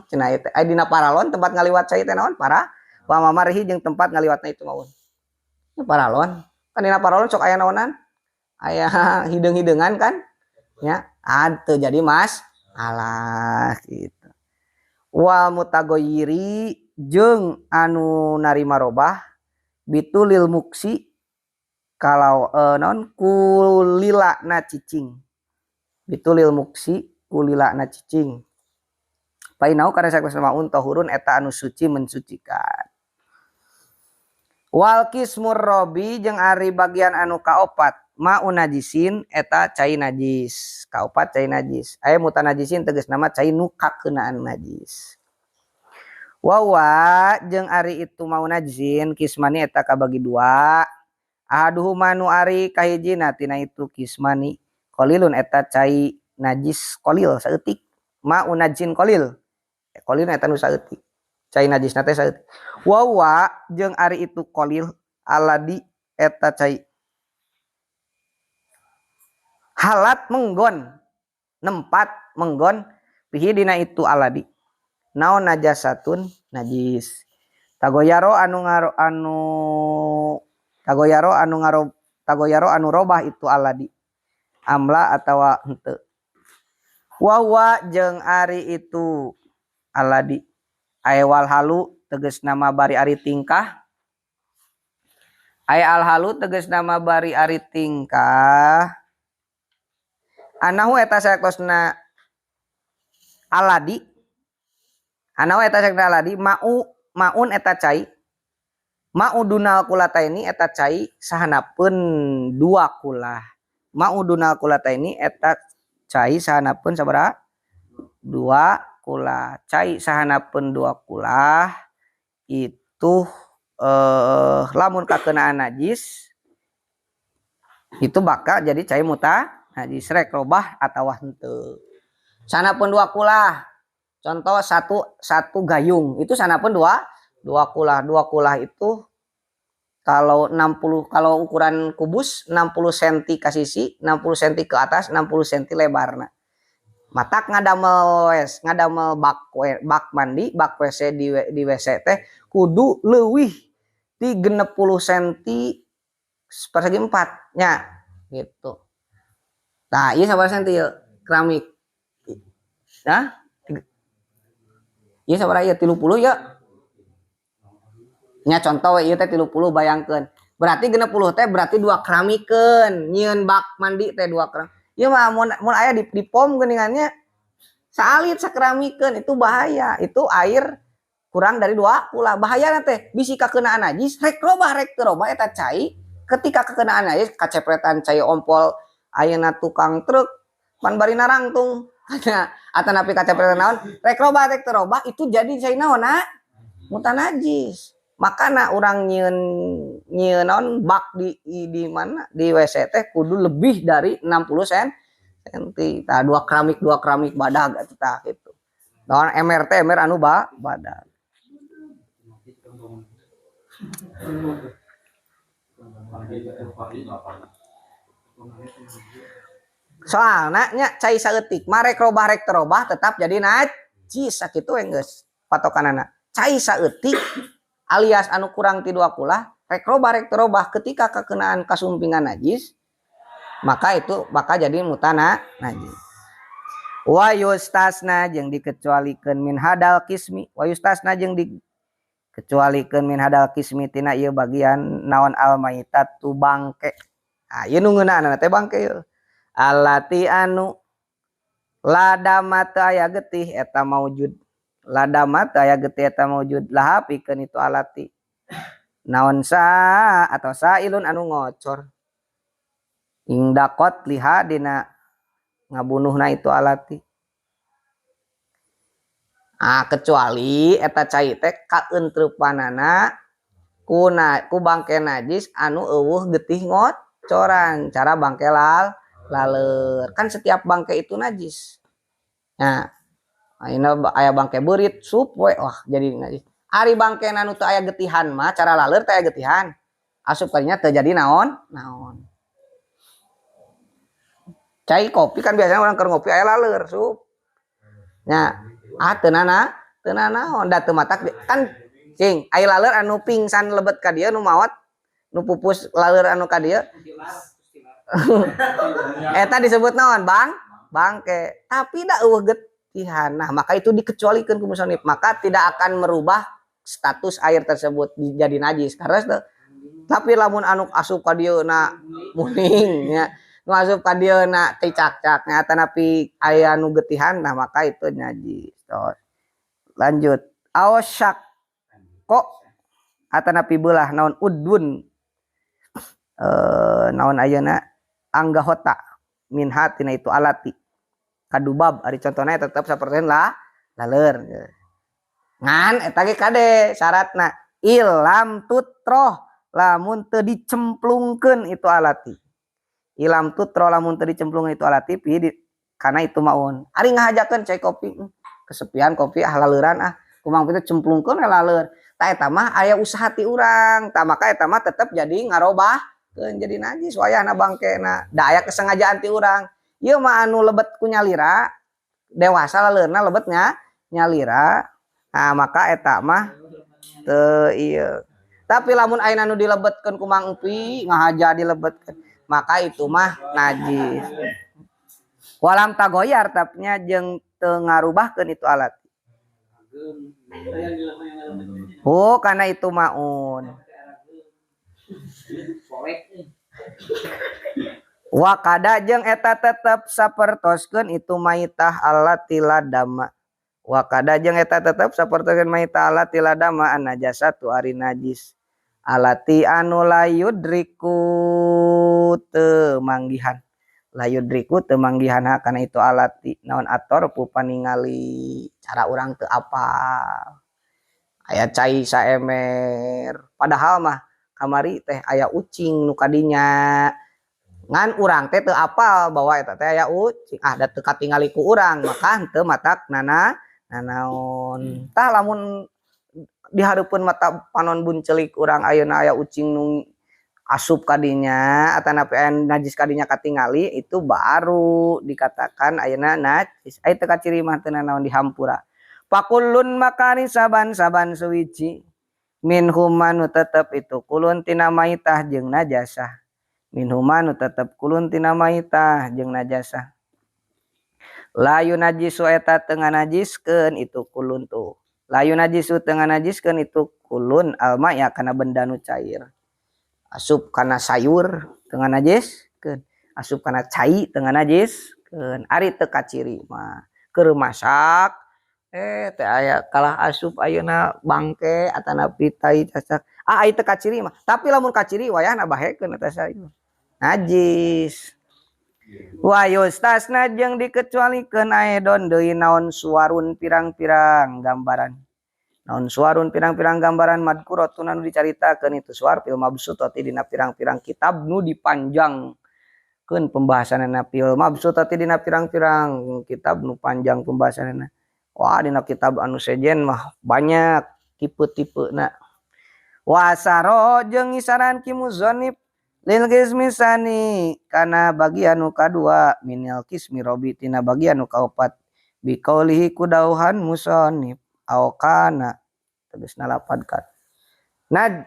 Cenah ieu teh dina paralon tempat ngaliwat cai teh naon? Para. Wa mamarihi jeung tempat ngaliwatna itu maun. Paralon. Kan dina paralon sok aya naonan? Aya hideung-hideungan kan? Nya, teu jadi mas. Alah gitu. Wa mutagoyiri jeung anu narima robah bitulil muksi kalau naon kulilana cicing. Bitulil muksi kulilana cicing. Painau kana sakusa maun tahurun eta anu suci mensucikan. Wal kismur robi jeung ari bagian anu kaopat maun najisin eta cai najis. Kaopat cai najis. Aya mutanajisin tegas nama cai nu kakeunaan najis. Wawa jeung ari itu mau najisin kismani eta kabagi dua. Ahaduhuma nu ari kahijina tina itu kismani qalilun eta cai najis qalil saeutik. Maun najsin qalil. Qalil eta nu saeutik. Cai najisna teh saeutik. Wawa jeung ari itu qalil aladi eta cai halat menggon nempat menggon pihi dina itu aladi naon najasatun najis tagoyaro anu ngaro anu tagoyaro anu ngaro tagoyaro anu robah itu aladi amla atawa henteu. Wawa jeung ari itu aladi aewal halu tegas nama bari ari tingkah. Ay al halu tegas nama bari ari tingkah. Anahu eta saktosna aladi. Anahu eta saktosna aladi mau maun eta cai. Mau dunal kulataini eta cai sahanapeun dua kulah. Mau dunal kulataini eta cai sahanapeun sabaraha? Dua kulah. Cai sahanapeun dua kulah itu lamun kakenaan najis itu bakal jadi cai muta najis rek robah atawa henteu. Sanapun dua kulah. Contoh satu gayung itu sanapun dua kulah. Dua kulah itu kalau 60, kalau ukuran kubus 60 senti ke sisi, 60 senti ke atas, 60 senti lebarna. Matak ngadamel wes, ngadamel bak we, bak mandi, bak WC di WC teh kudu leuwih ti 60 senti Persegi 4 nya gitu. Nah, ieu sabaraha senti ieu keramik? Nah, ieu sabaraha ieu, 30 ya? Nya contoh we ieu teh 30, bayangkeun. Berarti 60 teh berarti dua keramikeun, nyieun bak mandi teh dua keramik. Ieu mah mun mun aya di pom geuningannya saalit sakeramikeun, itu bahaya. Itu air kurang dari dua kulah. Bahaya teh bisi kakenaan najis, rek robah rek teu robah eta cai. Ketika kekenaan najis, kacepretan cai ompol ayeuna tukang truk pan bari narangtung atanapi kacepretan naon, rek robah rek teu robah itu jadi cai naon na mutanajis. Makana urang nyieun nyieun naon bak di mana di WC teh kudu lebih dari 60 senti. Tah, dua keramik badag atuh, tah kitu. Naon ember teh ember anu badag. Soalna nya cai saeutik mah rek robah rek teu robah tetap jadi najis, sakitu we geus patokanana. Cai saeutik alias anu kurang ti dua kulah, rek robah rek teu robah, ketika kakenaan kasumpingan najis maka itu bakal jadi mutana najis. Wa yustasna jeung dikecualikeun min hadal kismi, wa yustasna jeung dikecualikeun min hadal kismi tina ieu bagian naon al maitatu bangke. Nah, ieu nu ngeunana teh bangke ieu. Allati anu ladama teu aya getih eta maujud. Ladama teu aya getih eta maujud laha pikeun itu alati. Naon sa atau sailun anu ngocor. Ingdaqat liha dina ngabunuhna itu alati. Ah, kecuali eta cai teh kaentreupanana ku bangke najis anu eueuh getih ngocoran, cara bangke laleur. Kan setiap bangke itu najis. Nah, ayeuna aya bangke beurit sup we, wah jadi najis. Ari bangke anu teu aya getihan mah cara laleur teh aya getihan. Asup kadinya teu jadi naon? Naon. Cai kopi kan biasanya orang keur ngopi aya laleur sup. Nya, ah teu nana, teu nanaon da teu matak kan cing aya laleur anu pingsan lebet ka dieu nu maot, nu pupus laleur anu ka dieu. Eta disebut naon, Bang? Bangke. Tapi da eueuh getihan. Nah, maka itu dikecualikeun ku musonif, maka tidak akan merubah status air tersebut jadi najis. Karena tapi lamun anu asup ka dieu na muning nya, nu asup ka dieu na ticak-cak nya atanapi aya nu getihan, nah maka itu najis. Tos. Lanjut. Awsyak kok atanapi beulah naon udun naon ayeuna anggahota minha tina itu alati kadubab, ari contohna tetep sapertosna lah laleur ngan eta ge kade syaratna ilam tutroh lamun teu dicemplungkeun itu alati, ilam tutroh lamun teu dicemplungkeun itu alati pi di, kana itu maun. Ari ngahajakeun cai kopi, kesepian kopi ah laleuran ah kumang pitu cemplungkeun we laleur, tah eta mah aya usaha ti urang, tah maka eta mah tetep jadi ngarobahkeun jadi najis wayahna bangkena da aya kesengajaan ti urang. Ieu mah anu lebet ku nyalira dewasa laleurna lebetnya nyalira, nah maka eta mah teu ieu. Tapi lamun ayeuna nu dilebetkeun ku Mang Empi ngahaja dilebetkeun maka itu mah najis. Walam tagoyar tapnya jeung teu ngarubahkeun itu alat. Oh, karena itu maun. Wakada jeung eta tetep sapertoskeun itu maitah allati ladama. Wakada jeung eta tetep sapertoskeun maitah allati ladama an-najasatu ari najis. Allati anu layudriku teu manggihan. Layudriku teu manggihan kana itu alati naon atorfu paningali cara urang teu apal. Aya cai saemer padahal mah kamari teh aya ucing nu kadinya. Ngan urang teh teu apal bahwa eta teh aya ucing, ah da teu katingali ku urang maka henteu matak nana nanaon. Tah lamun di hareupeun mata panon buncelik urang ayeuna aya ucing nu asup kadinya atanapi aya najis kadinya katingali, itu baru dikatakan ayeuna najis. Aya teu kaciri mah teu nanaon dihampura. Pakullun makani saban-saban suwiji Minhuma nu tetep itu kulun tina maitah jeung najasah. Minhuma nu tetep kulun tina maitah jeung najasah. La yunajisu eta teu nganajiskeun itu kulun tuh. La yunajisu teu nganajiskeun itu kulun alma ya kana benda nu cair. Asup kana sayur teu nganajiskeun, asup kana cai teu nganajiskeun. Ari teu kaciri mah keur masak teh aya kalah asup ayeuna bangke atanapi tai cacak. Ah ai teu kaciri mah, tapi lamun kaciri wayahna bahekeun eta sayur. Najis. Wa yustasna jeung dikecualikeun aedon deui naon suwarun pirang-pirang gambaran. Naon suwarun pirang-pirang gambaran madkuratun anu dicaritakeun itu suwar fil mabsutati dina pirang-pirang kitab nu dipanjangkeun pembahasanana fil mabsutati dina pirang-pirang kitab nu panjang pembahasanana. Wah dina kitab anu sejen mah banyak tipe-tipena. Wasaro jeung isaran ki muzonib lil qismi sani kana bagian nu kadua minil qismi robi tina bagian nu kaopat biqaulihi kudauhan musonib au kana tegasna lapad kan.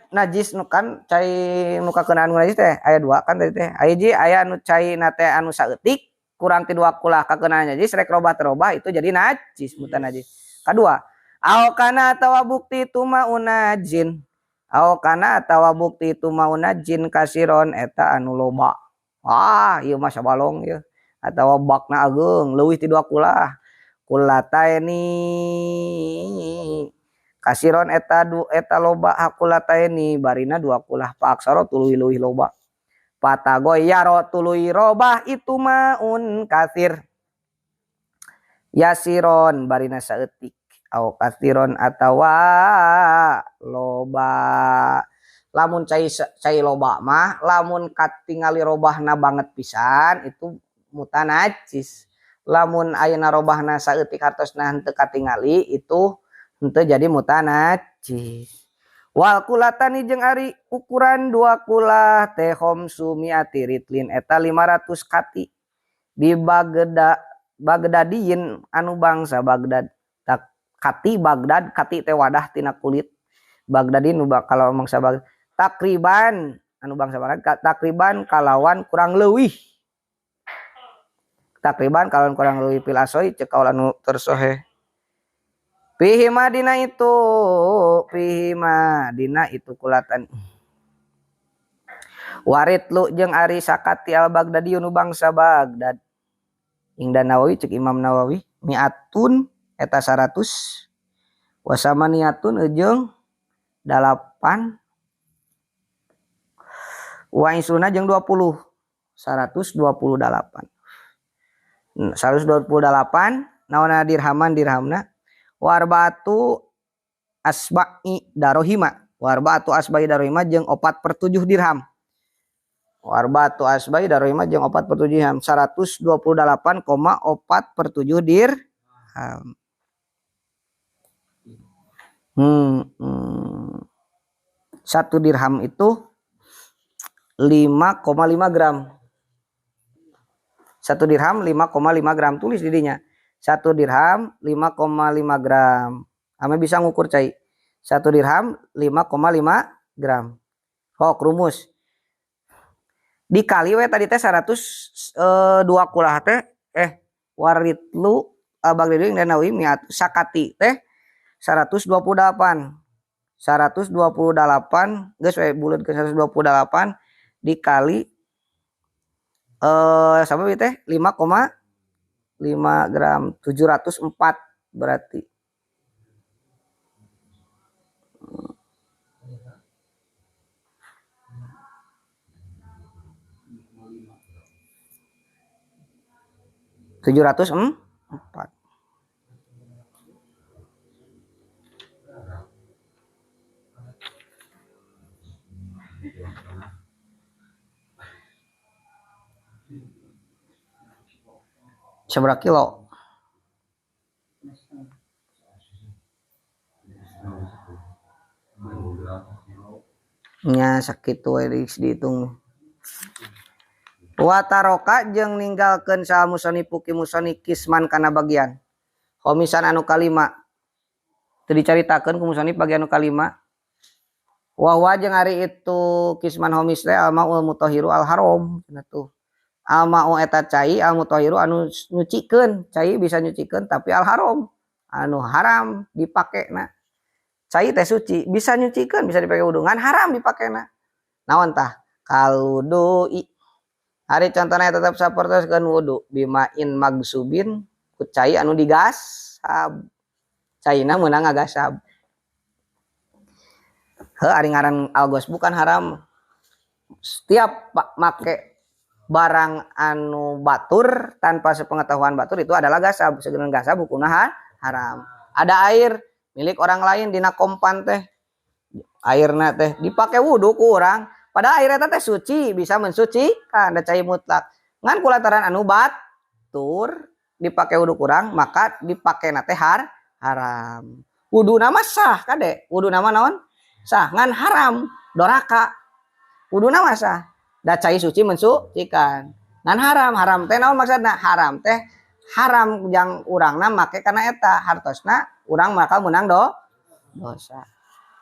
Najis nu kan cai nu kakeunaan najis teh aya dua kan tadi teh. Aya hiji aya nu cai na teh anu saeutik kurang ti dua kulah kakeunaan najis rek robah terobah itu jadi najis mutanajis. Kadua au kana atawa bukti itu maunajin. Au kana atawa bukti itu maunajin kasiron eta anu loba. Wah, ieu mah sabalong ieu. Atawa bakna ageung leuwih ti dua kulah. Kulataini kasiron eta du eta loba hakulataini barina dua kulah pa aksara tuluy leuwih loba. Patagoyaro tuluy robah itu maun kasir. Yasiron barina saeutik au kasiron atawa loba. Lamun cai cai loba mah lamun katingali robahna banget pisan itu mutanajis. Lamun ayeuna robahna saeutik hartosna henteu katingali itu henteu jadi mutanajis. Wal kulatani jeung ari ukuran dua kulah teh khamsu mi'ati ritlin eta 500 kati di Bagdadiyin anu bangsa Bagdad. Tak kati Bagdad kati teh wadah tina kulit Bagdadin nu kalau bangsa Bagdad takriban anu bangsa Bagdad takriban kalawan kurang leuwih. Takriban kalawan kurang leuwih pil asoi ceuk kaul anu tersoheh. Fihi ma dina itu, fihi ma dina itu kulatan. Waritlu jeung ari sakati al Baghdadi nu bangsa Baghdad. Ingda Nawawi ceuk Imam Nawawi mi'atun eta 100 wasamaniatun jeung 8 wa isruna jeung 20 128. 128 naonna dirhaman dirhamna warbatu asba'i darohima warbatu asba'i darohima jeung 4/7 dirham warbatu asba'i darohima jeung 4/7 dirham 128,4/7 dirham. Satu dirham itu 5,5 gram. Satu dirham 5,5 gram tulis didinya. Satu dirham 5,5 gram. Ame bisa ngukur cai. Satu dirham 5,5 gram. Hok rumus. Dikali we tadi teh 102 kulah teh waritlu Bagdadi dan Nawawi miat sakati teh 128. 128 geus we buleut ke 128 dikali sama teh 5,5 gram 704 berarti. 704. Seberapa kilo? Nya sakitu we dihitung. Wataroka jeung ninggalkeun saha musonifu ki musoni kisman kana bagian. Khomisan anu kalima. Teu dicaritakeun ku musonif bagian anu kalima. Wa huwa jeung ari itu kisman khomis teh al maul mutahhiru al haram cenah tuh. Al ma'u eta cai al mutahhiru anu nyucikeun, cai bisa nyucikeun tapi al haram anu haram dipakena. Cai teh suci bisa nyucikeun, bisa dipake wudu, ngan haram dipakena. Naon tah? Kalwudui. Ari contohna tetep sapertoskeun wudu bimain magsubin ku cai anu digasab. Caina meunang ngagasab. Heuh ari ngaran al-ghasbu kan haram. Setiap make barang anu batur tanpa sepengetahuan batur itu adalah gasab. Segenan gasab hukumna haram. Ada air milik orang lain dina kompan teh. Airna teh dipake wudu ku urang. Padahal air eta teh suci, bisa mensucikan, da cai mutlak. Ngan kulantaran anu batur dipake wudu kurang, maka dipakena teh haram. Wuduna mah sah kade, wuduna mah naon? Sah, ngan haram, doraka. Wuduna mah sah. Da cai suci mensucikan. Ngan haram, haram teh naon maksudna? Haram teh haram jang urangna make kana eta, hartosna urang bakal meunang dosa.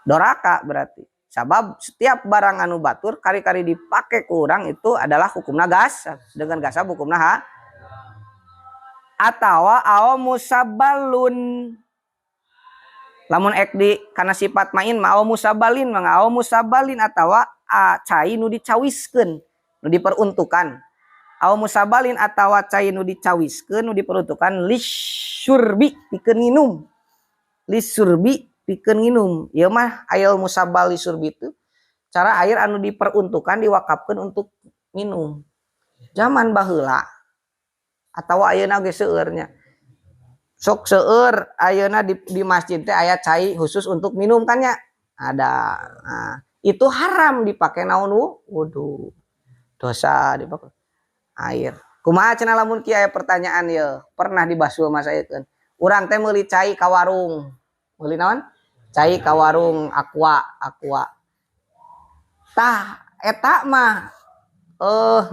Doraka berarti. Sabab setiap barang anu batur kari-kari dipake ku urang itu adalah hukumna gas. Dengan gasab hukumna ha. Atawa aw musabalun. Lamun ek di kana sifat main mah aw musabalin mah aw musabalin atawa a, cai nu dicawiskeun, nu diperuntukan. Aw musabalin atawa cai nu dicawiskeun, nu diperuntukan lisyurbi pikeun nginum. Lisyurbi pikeun nginum. Ieu mah air musabal lisyurbi itu cara air anu diperuntukan diwakafkeun untuk minum. Zaman baheula atawa ayeuna ge seueur nya. Sok seueur ayeuna di masjid teh aya cai khusus untuk minum kan nya. Ada. Nah, itu haram dipake naon wudu. Dosa dipake air. Kumaha cenah lamun kieu aya pertanyaan ieu, pernah dibasuh sama saya keun. Urang teh meuli cai ka warung. Meuli naon? Cai ka warung aqua, aqua. Tah eta mah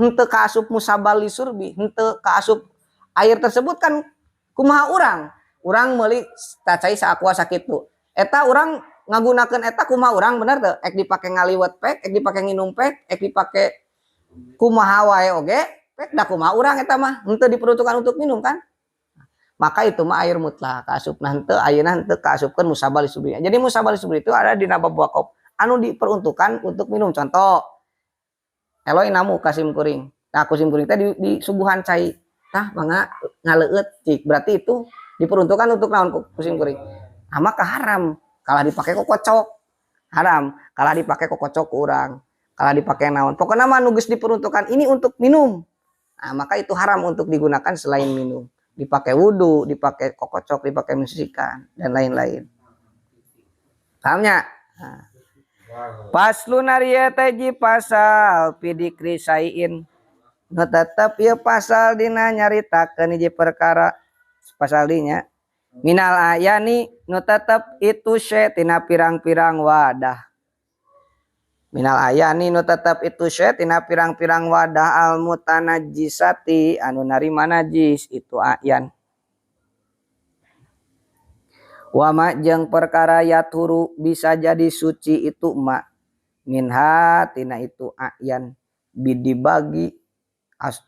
henteu kaasup musabal lisurbi, henteu kaasup air tersebut kan kumaha urang? Urang meuli cai sa-aqua sakitu. Eta urang ngagunakeun eta kumaha urang bener teu? Ek dipake ngaliwet pek, ek dipake nginum pek, ek dipake kumaha wae oge, pek da kumaha urang eta mah henteu diperuntukkan untuk minum kan? Maka itu mah air mutlak kaasupna henteu ayeuna henteu kaasupkeun musabal lisurbi. Jadi musabal lisurbi itu ada di bab wakaf anu diperuntukkan untuk minum. Contoh eloy namu ka sim kuring. Nah, ku sim kuring teh disuguhan cai. Tah mangga ngaleueut cik. Berarti itu diperuntukkan untuk naon ku sim kuring. Nah, maka haram kalah dipake ku kocok. Haram kalah dipake ku kocok ku urang. Kalah dipake naon. Pokokna mah nu geus diperuntukkan ini untuk minum. Nah, maka itu haram untuk digunakan selain minum. Dipakai wudu, dipakai kokocok, dipakai mensucikan dan lain-lain. Pahamnya? Nah. Faslun ari teh pasal fi dzikri syai'in. Nu tetep ieu pasal dina nyaritakeun hiji perkara pasal dinya. Minal ayani nu tetep itu syai tina pirang-pirang wadah. Minal ayani nu tetep itu syai tina pirang-pirang wadah al mutanajjisati anu narima najis itu ayan. Wama jeung perkara yathuru bisa jadi suci itu ma minha tina itu ayan bidibagi as.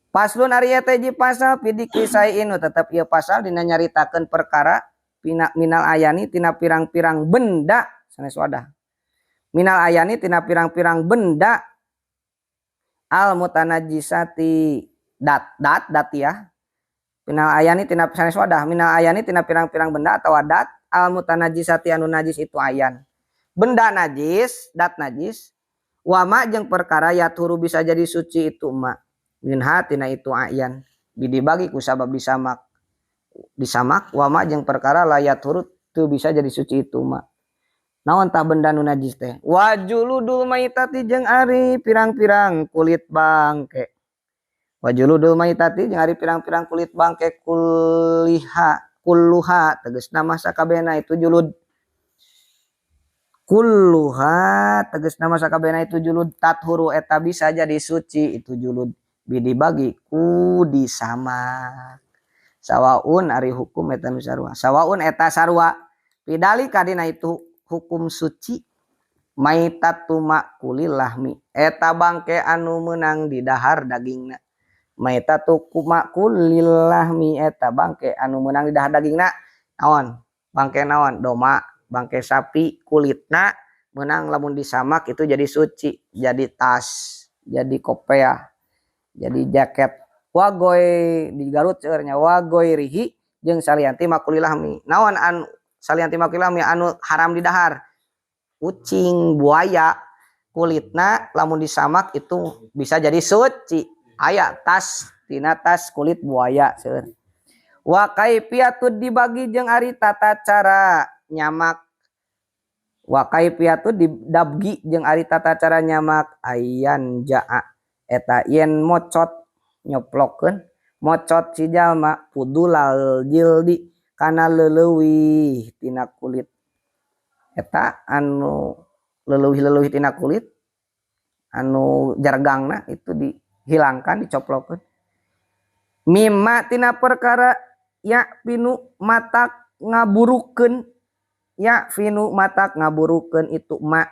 Faslun ari teh pasal fi dzikri syai'in nu tetep ieu pasal dina nyaritakeun perkara minal ayani tina pirang-pirang benda sanes wadah. Minal ayani tina pirang-pirang benda al mutanajjisati dat dat dat ya. Minal ayani tina sanes wadah, minal ayani tina pirang-pirang benda atau dat al mutanajjisati anu najis itu ayan. Benda najis, dat najis, wama jeung perkara yathuru bisa jadi suci itu ma. Minha tina itu ayan. Dibagi ku sabab disamak. Disamak wama jeung perkara la yathuru teu bisa jadi suci itu ma. Naon tah benda nu najis teh? Wajuludul maitati jeung ari pirang-pirang kulit bangke. Wajuludul maitati jeung ari pirang-pirang kulit bangke kulliha kulluha tegasna mah sakabehna itu julud. Kulluha tegasna mah sakabehna itu julud tathuru eta bisa jadi suci itu julud bidibagi ku disamak. Sawaun ari hukum eta nu sarua. Sawaun eta sarua. Pidalika dina itu hukum suci. Maitatu makulil lahmi eta bangke anu meunang didahar dagingna. Maitatu makulil lahmi eta bangke anu meunang didahar dagingna. Naon? Bangke naon? Doma, bangke sapi kulitna meunang lamun disamak itu jadi suci, jadi tas, jadi kopeah, jadi jaket. Wagoy di Garut seueur nya wagoirihi jeung salianti makulil lahmi. Naon anu salianti makulil lahmi anu haram didahar? Kucing, buaya kulitna lamun disamak itu bisa jadi suci. Aya tas tina tas kulit buaya seueur. Wa kaifiyatu dibagi jeung ari tata cara nyamak. Wa kaifiyatu didabgi jeung ari tata cara nyamak ayan jaa eta yen mocot nyoplokeun mocot si jalma pudulal jildi kana leuwih tina kulit. Eta anu leuwih-leuwih tina kulit anu jargangna itu dihilangkan, dicoplokeun. Mimma tina perkara ya pinu matak ngaburukeun, ya finu matak ngaburukeun itu ma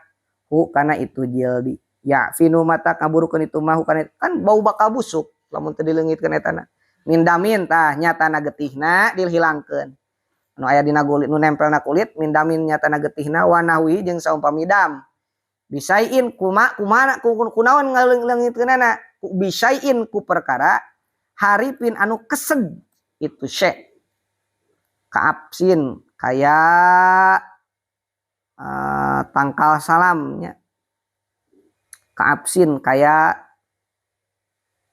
hu kana itu jildi. Ya finu matak ngaburukeun itu ma hu kana itu, kan bau bakal busuk lamun teu dileungitkeun etana. Min damin tah nyatana getihna dihilangkeun. Nu aya dina kulit nu nempel na kulit min damin nyatana getihna wanahwi jeung saumpami dam. Bisaiin kuma kumana kunaon ngaleungitkeunana bisaiin ku perkara haripin anu kesed itu syek. Kaapsin kaya tangkal salamnya. Kaapsin kaya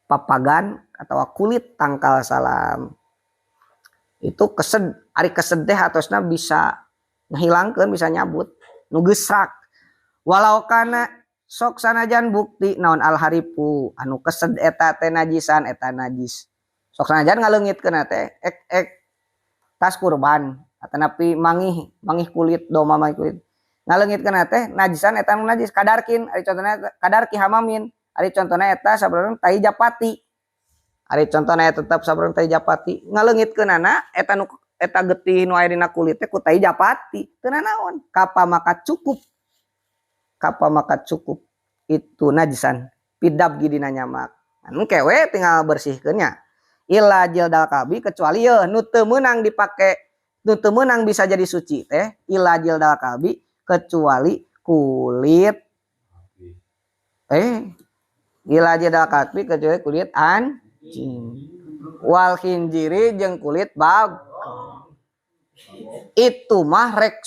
papagan atau kulit tangkal salam. Itu kesed, ari kesed teh atosna bisa ngahilangkeun, bisa nyabut nu geusrak. Walau kana sok sanajan bukti naon al haripu anu kesed eta teh najisan eta najis. Sok sanajan ngaleungitkeun teh ek ek tas kurban atanapi mangih mangih kulit doma mangih kulit. Ngaleungitkeun teh najisan eta nu najis kadarkin ari contohna kadarki hamamin ari contohna eta sabarang tai japati. Ari contohna eta tetep sabarang tai japati ngaleungitkeunana eta nu eta getih nu aya dina kulit teh ku tai japati teu nanaon kapa maka cukup. Kapa maka cukup itu najisan pidab dina nyamak. Anu kewe tinggal bersihkeun nya. Illa jildal kalbi kecuali yeuh nu teu meunang dipake nu teu meunang bisa jadi suci teh illa jildal kalbi kecuali kulit illa jildal kalbi kecuali kulit anjing wal khinziri jeung kulit bagong. Itu mah rek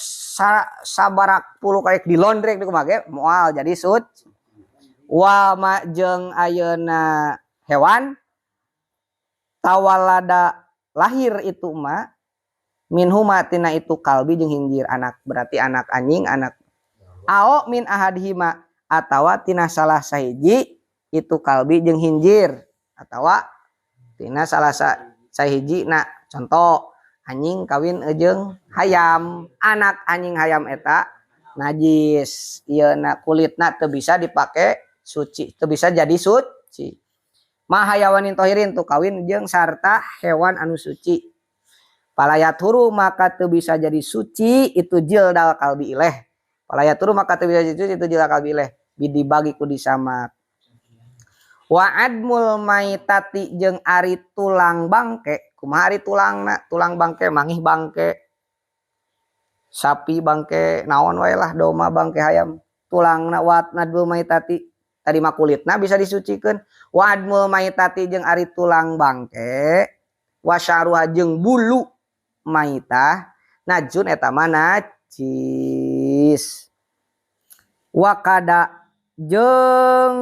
sabarak puluh rek dilondrek di kumaha ge moal jadi suci. Wa ma jeung ayeuna hewan tawalada lahir itu ma minhuma tina itu kalbi jeung hinjir anak berarti anak anjing anak ao min ahadihima atawa tina salah sahiji itu kalbi jeung hinjir atawa tina salah sahiji na contoh anjing kawin jeung hayam anak anjing hayam eta najis ieu na kulitna teu bisa dipake suci teu bisa jadi suci. Ma hayawanin tohirin tu kawin jeung sarta hewan anu suci. Palayathuru maka teu bisa jadi suci itu jildal kalbi ileh. Palayathuru maka teu bisa jadi suci itu jildal kalbi ileh. Dibagi ku disamak. Wa admul maitati jeung ari tulang bangke. Kumaha ari tulangna? Tulang bangke mangih bangke. Sapi bangke naon wae lah doma bangke hayam. Tulangna wa admul maitati tadi mah kulitna bisa disucikeun. Wa admul maitati jeung ari tulang bangke wa sya'ruha jeung bulu maitah najun eta mah najis. Wa kada jeung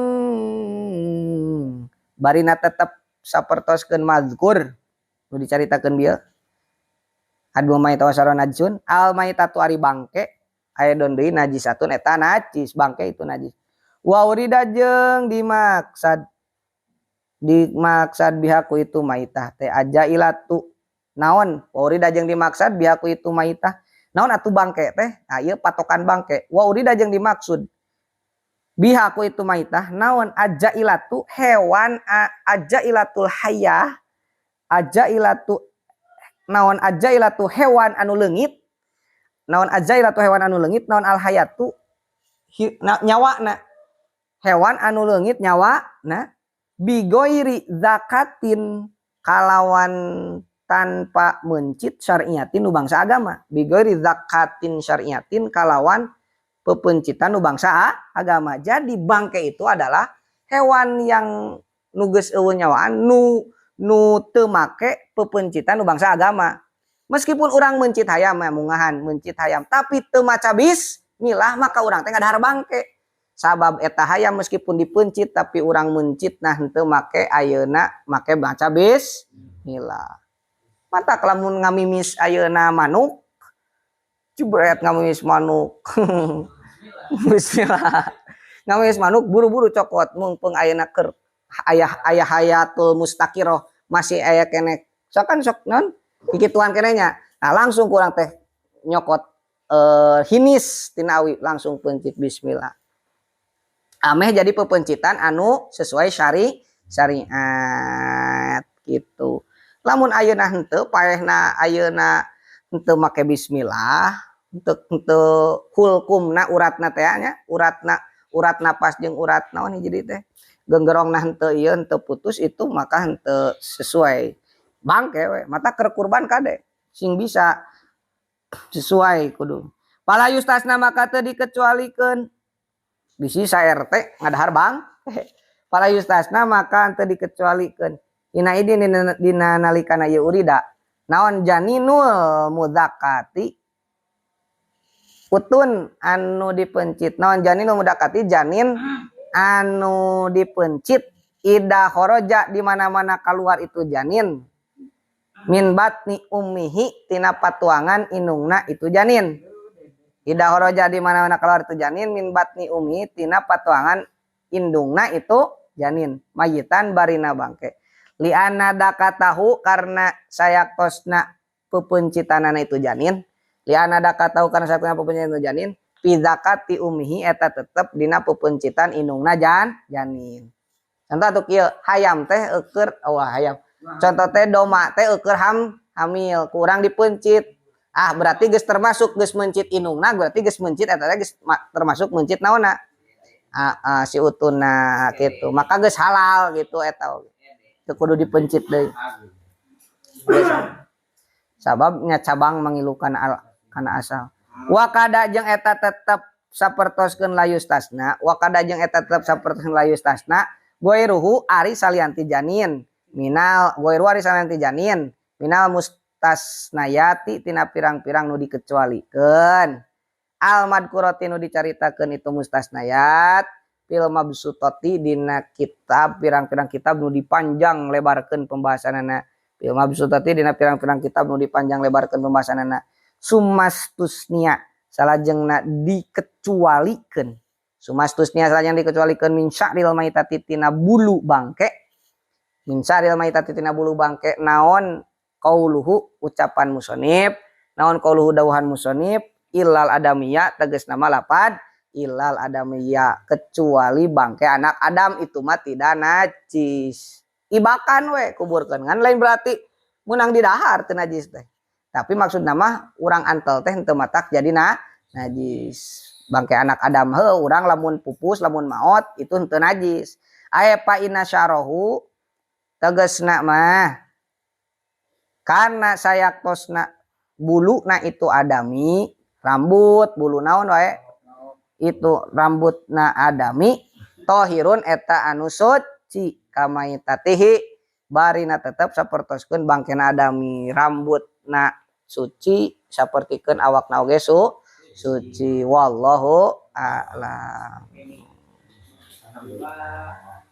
barina tetep sapertoskeun mazkur nu dicaritakeun bieu. Admul maitah wa sya'ruha najsun al maitatu ari bangke aya don deui najisatun eta najis bangke itu najis. Wa urida jeung dimaksad dimaksad bihaku itu maitah teh aja ilatu naon wa urida jeung dimaksad bihaku itu maitah naon atuh bangke teh nah ieu patokan bangke wa urida jeung dimaksud bihaku itu maitah naon aja ilatu hewan aja ilatul hayah aja ilatu naon aja ilatu hewan anu leungit naon aja ilatu hewan anu leungit naon al hayatu nyawa na, hewan anu leungit nyawa na, bighairi dzakatin kalawan tanpa mencit, syar'iyatin nu bangsa agama, bighairi dzakatin syar'iyatin kalawan pepencitan nu bangsa agama. Jadi bangke itu adalah hewan yang nu geus euweuh nyawaan nu nu teu make pepencitan nu bangsa agama. Meskipun orang mencit hayam ya, mungahan mencit hayam tapi teu maca bismillah, maka urang teh ngadahar bangke. Sabab eta hayam meskipun dipencit tapi urang mencit nah henteu make ayeuna make baca bismillah. Matak lamun ngamimis ayeuna manuk, jebret ngamimis manuk. Bismillah. Ngamimis manuk buru-buru cokot, mumpung ayeuna keur aya aya hayatul mustaqiroh, masih aya keneh. Sok kan sok non kikituan keneh nya. Nah, langsung kurang teh nyokot hinis tina awi, langsung pencit bismillah. Ameh jadi pepencitan anu sesuai syariat gitu. Lamun ayeuna henteu paehna, ayeuna henteu make bismillah, henteu henteu hulkumna, uratna teh nya, uratna, urat napas jeung urat naon jadi teh genggerongna henteu ieu, henteu putus itu, maka henteu sesuai, bangke we. Matak keur kurban kade sing bisa sesuai kudu. Fala yustasna maka teu dikecualikeun, bisi sa RT ngadahar bang. Fala yustasna maka teu dikecualikeun hina idin dina nalikana ieu urida naon janinul mudzakati utun anu dipencit, naon janinul mudzakati janin anu dipencit, idza kharaja di mana-mana keluar itu janin, min batni ummihi tina patuangan indungna itu janin, idza kharaja di mana-mana keluar itu janin, min batni ummihi tina patuangan indungna itu janin, mayitan barina bangke, lianna dzakatahu karena sayaktosna pepencitanana itu janin, lianna dzakatahu karena sayaktosna pepencitan itu janin, fi dzakati ummihi eta tetep dina pepencitan indungna janin. Contoh atuh kieu, hayam teh eueur, oh hayam, contoh teh domba teh eueur hamil, kurang dipencit, ah berarti geus termasuk geus mencit indungna, berarti geus mencit eta teh geus termasuk mencit naonna, ah, ah, si utuna gitu, maka geus halal gitu eta oge. Teu kudu dipencit deui. Sababnya cabang mangilukan al kana asal. Wakadza jeung eta tetep sapertoskeun la yustasna, wakadza jeung eta tetep sapertoskeun la yustasna ghairuhu ari salianti janin, minal ghairu ari salianti janin, minal mustasnayati tina pirang-pirang nu dikecualikeun, al madkurati nu dicaritakeun itu mustasnayat, fil mabsutati dina kitab pirang-pirang kitab nu dipanjang lebarkeun pembahasanana, fil mabsutati dina pirang-pirang kitab nu dipanjang lebarkeun pembahasanana. Sumastusnia salajengna dikecualikeun, sumastusnia salajeng dikecualikeun, min sya'ril maitati tina bulu bangke, min sya'ril maitati tina bulu bangke, naon qauluhu ucapan musonib, naon qauluhu dawuhan musonib, illal adamiyya tegas nama lapad illal adamiyya kecuali bangke anak Adam itu mah tidak najis, ibakan we kuburkeun, ngan lain berarti menang di dahar teu najis teh, tapi maksud nama urang antel teh henteu matak jadi na najis bangke anak Adam. Heuh, urang lamun pupus, lamun maot itu henteu najis. Aya fa inna syarahu tegasna mah karena sayaktosna bulu na itu adami, rambut bulu naon wae itu rambut na adami, tohirun eta anu suci, kamaitatihi barina tetep sapertoskeun bangkena adami, rambut na suci sapertikeun awakna oge suci. Wallahu a'lam. Alhamdulillah.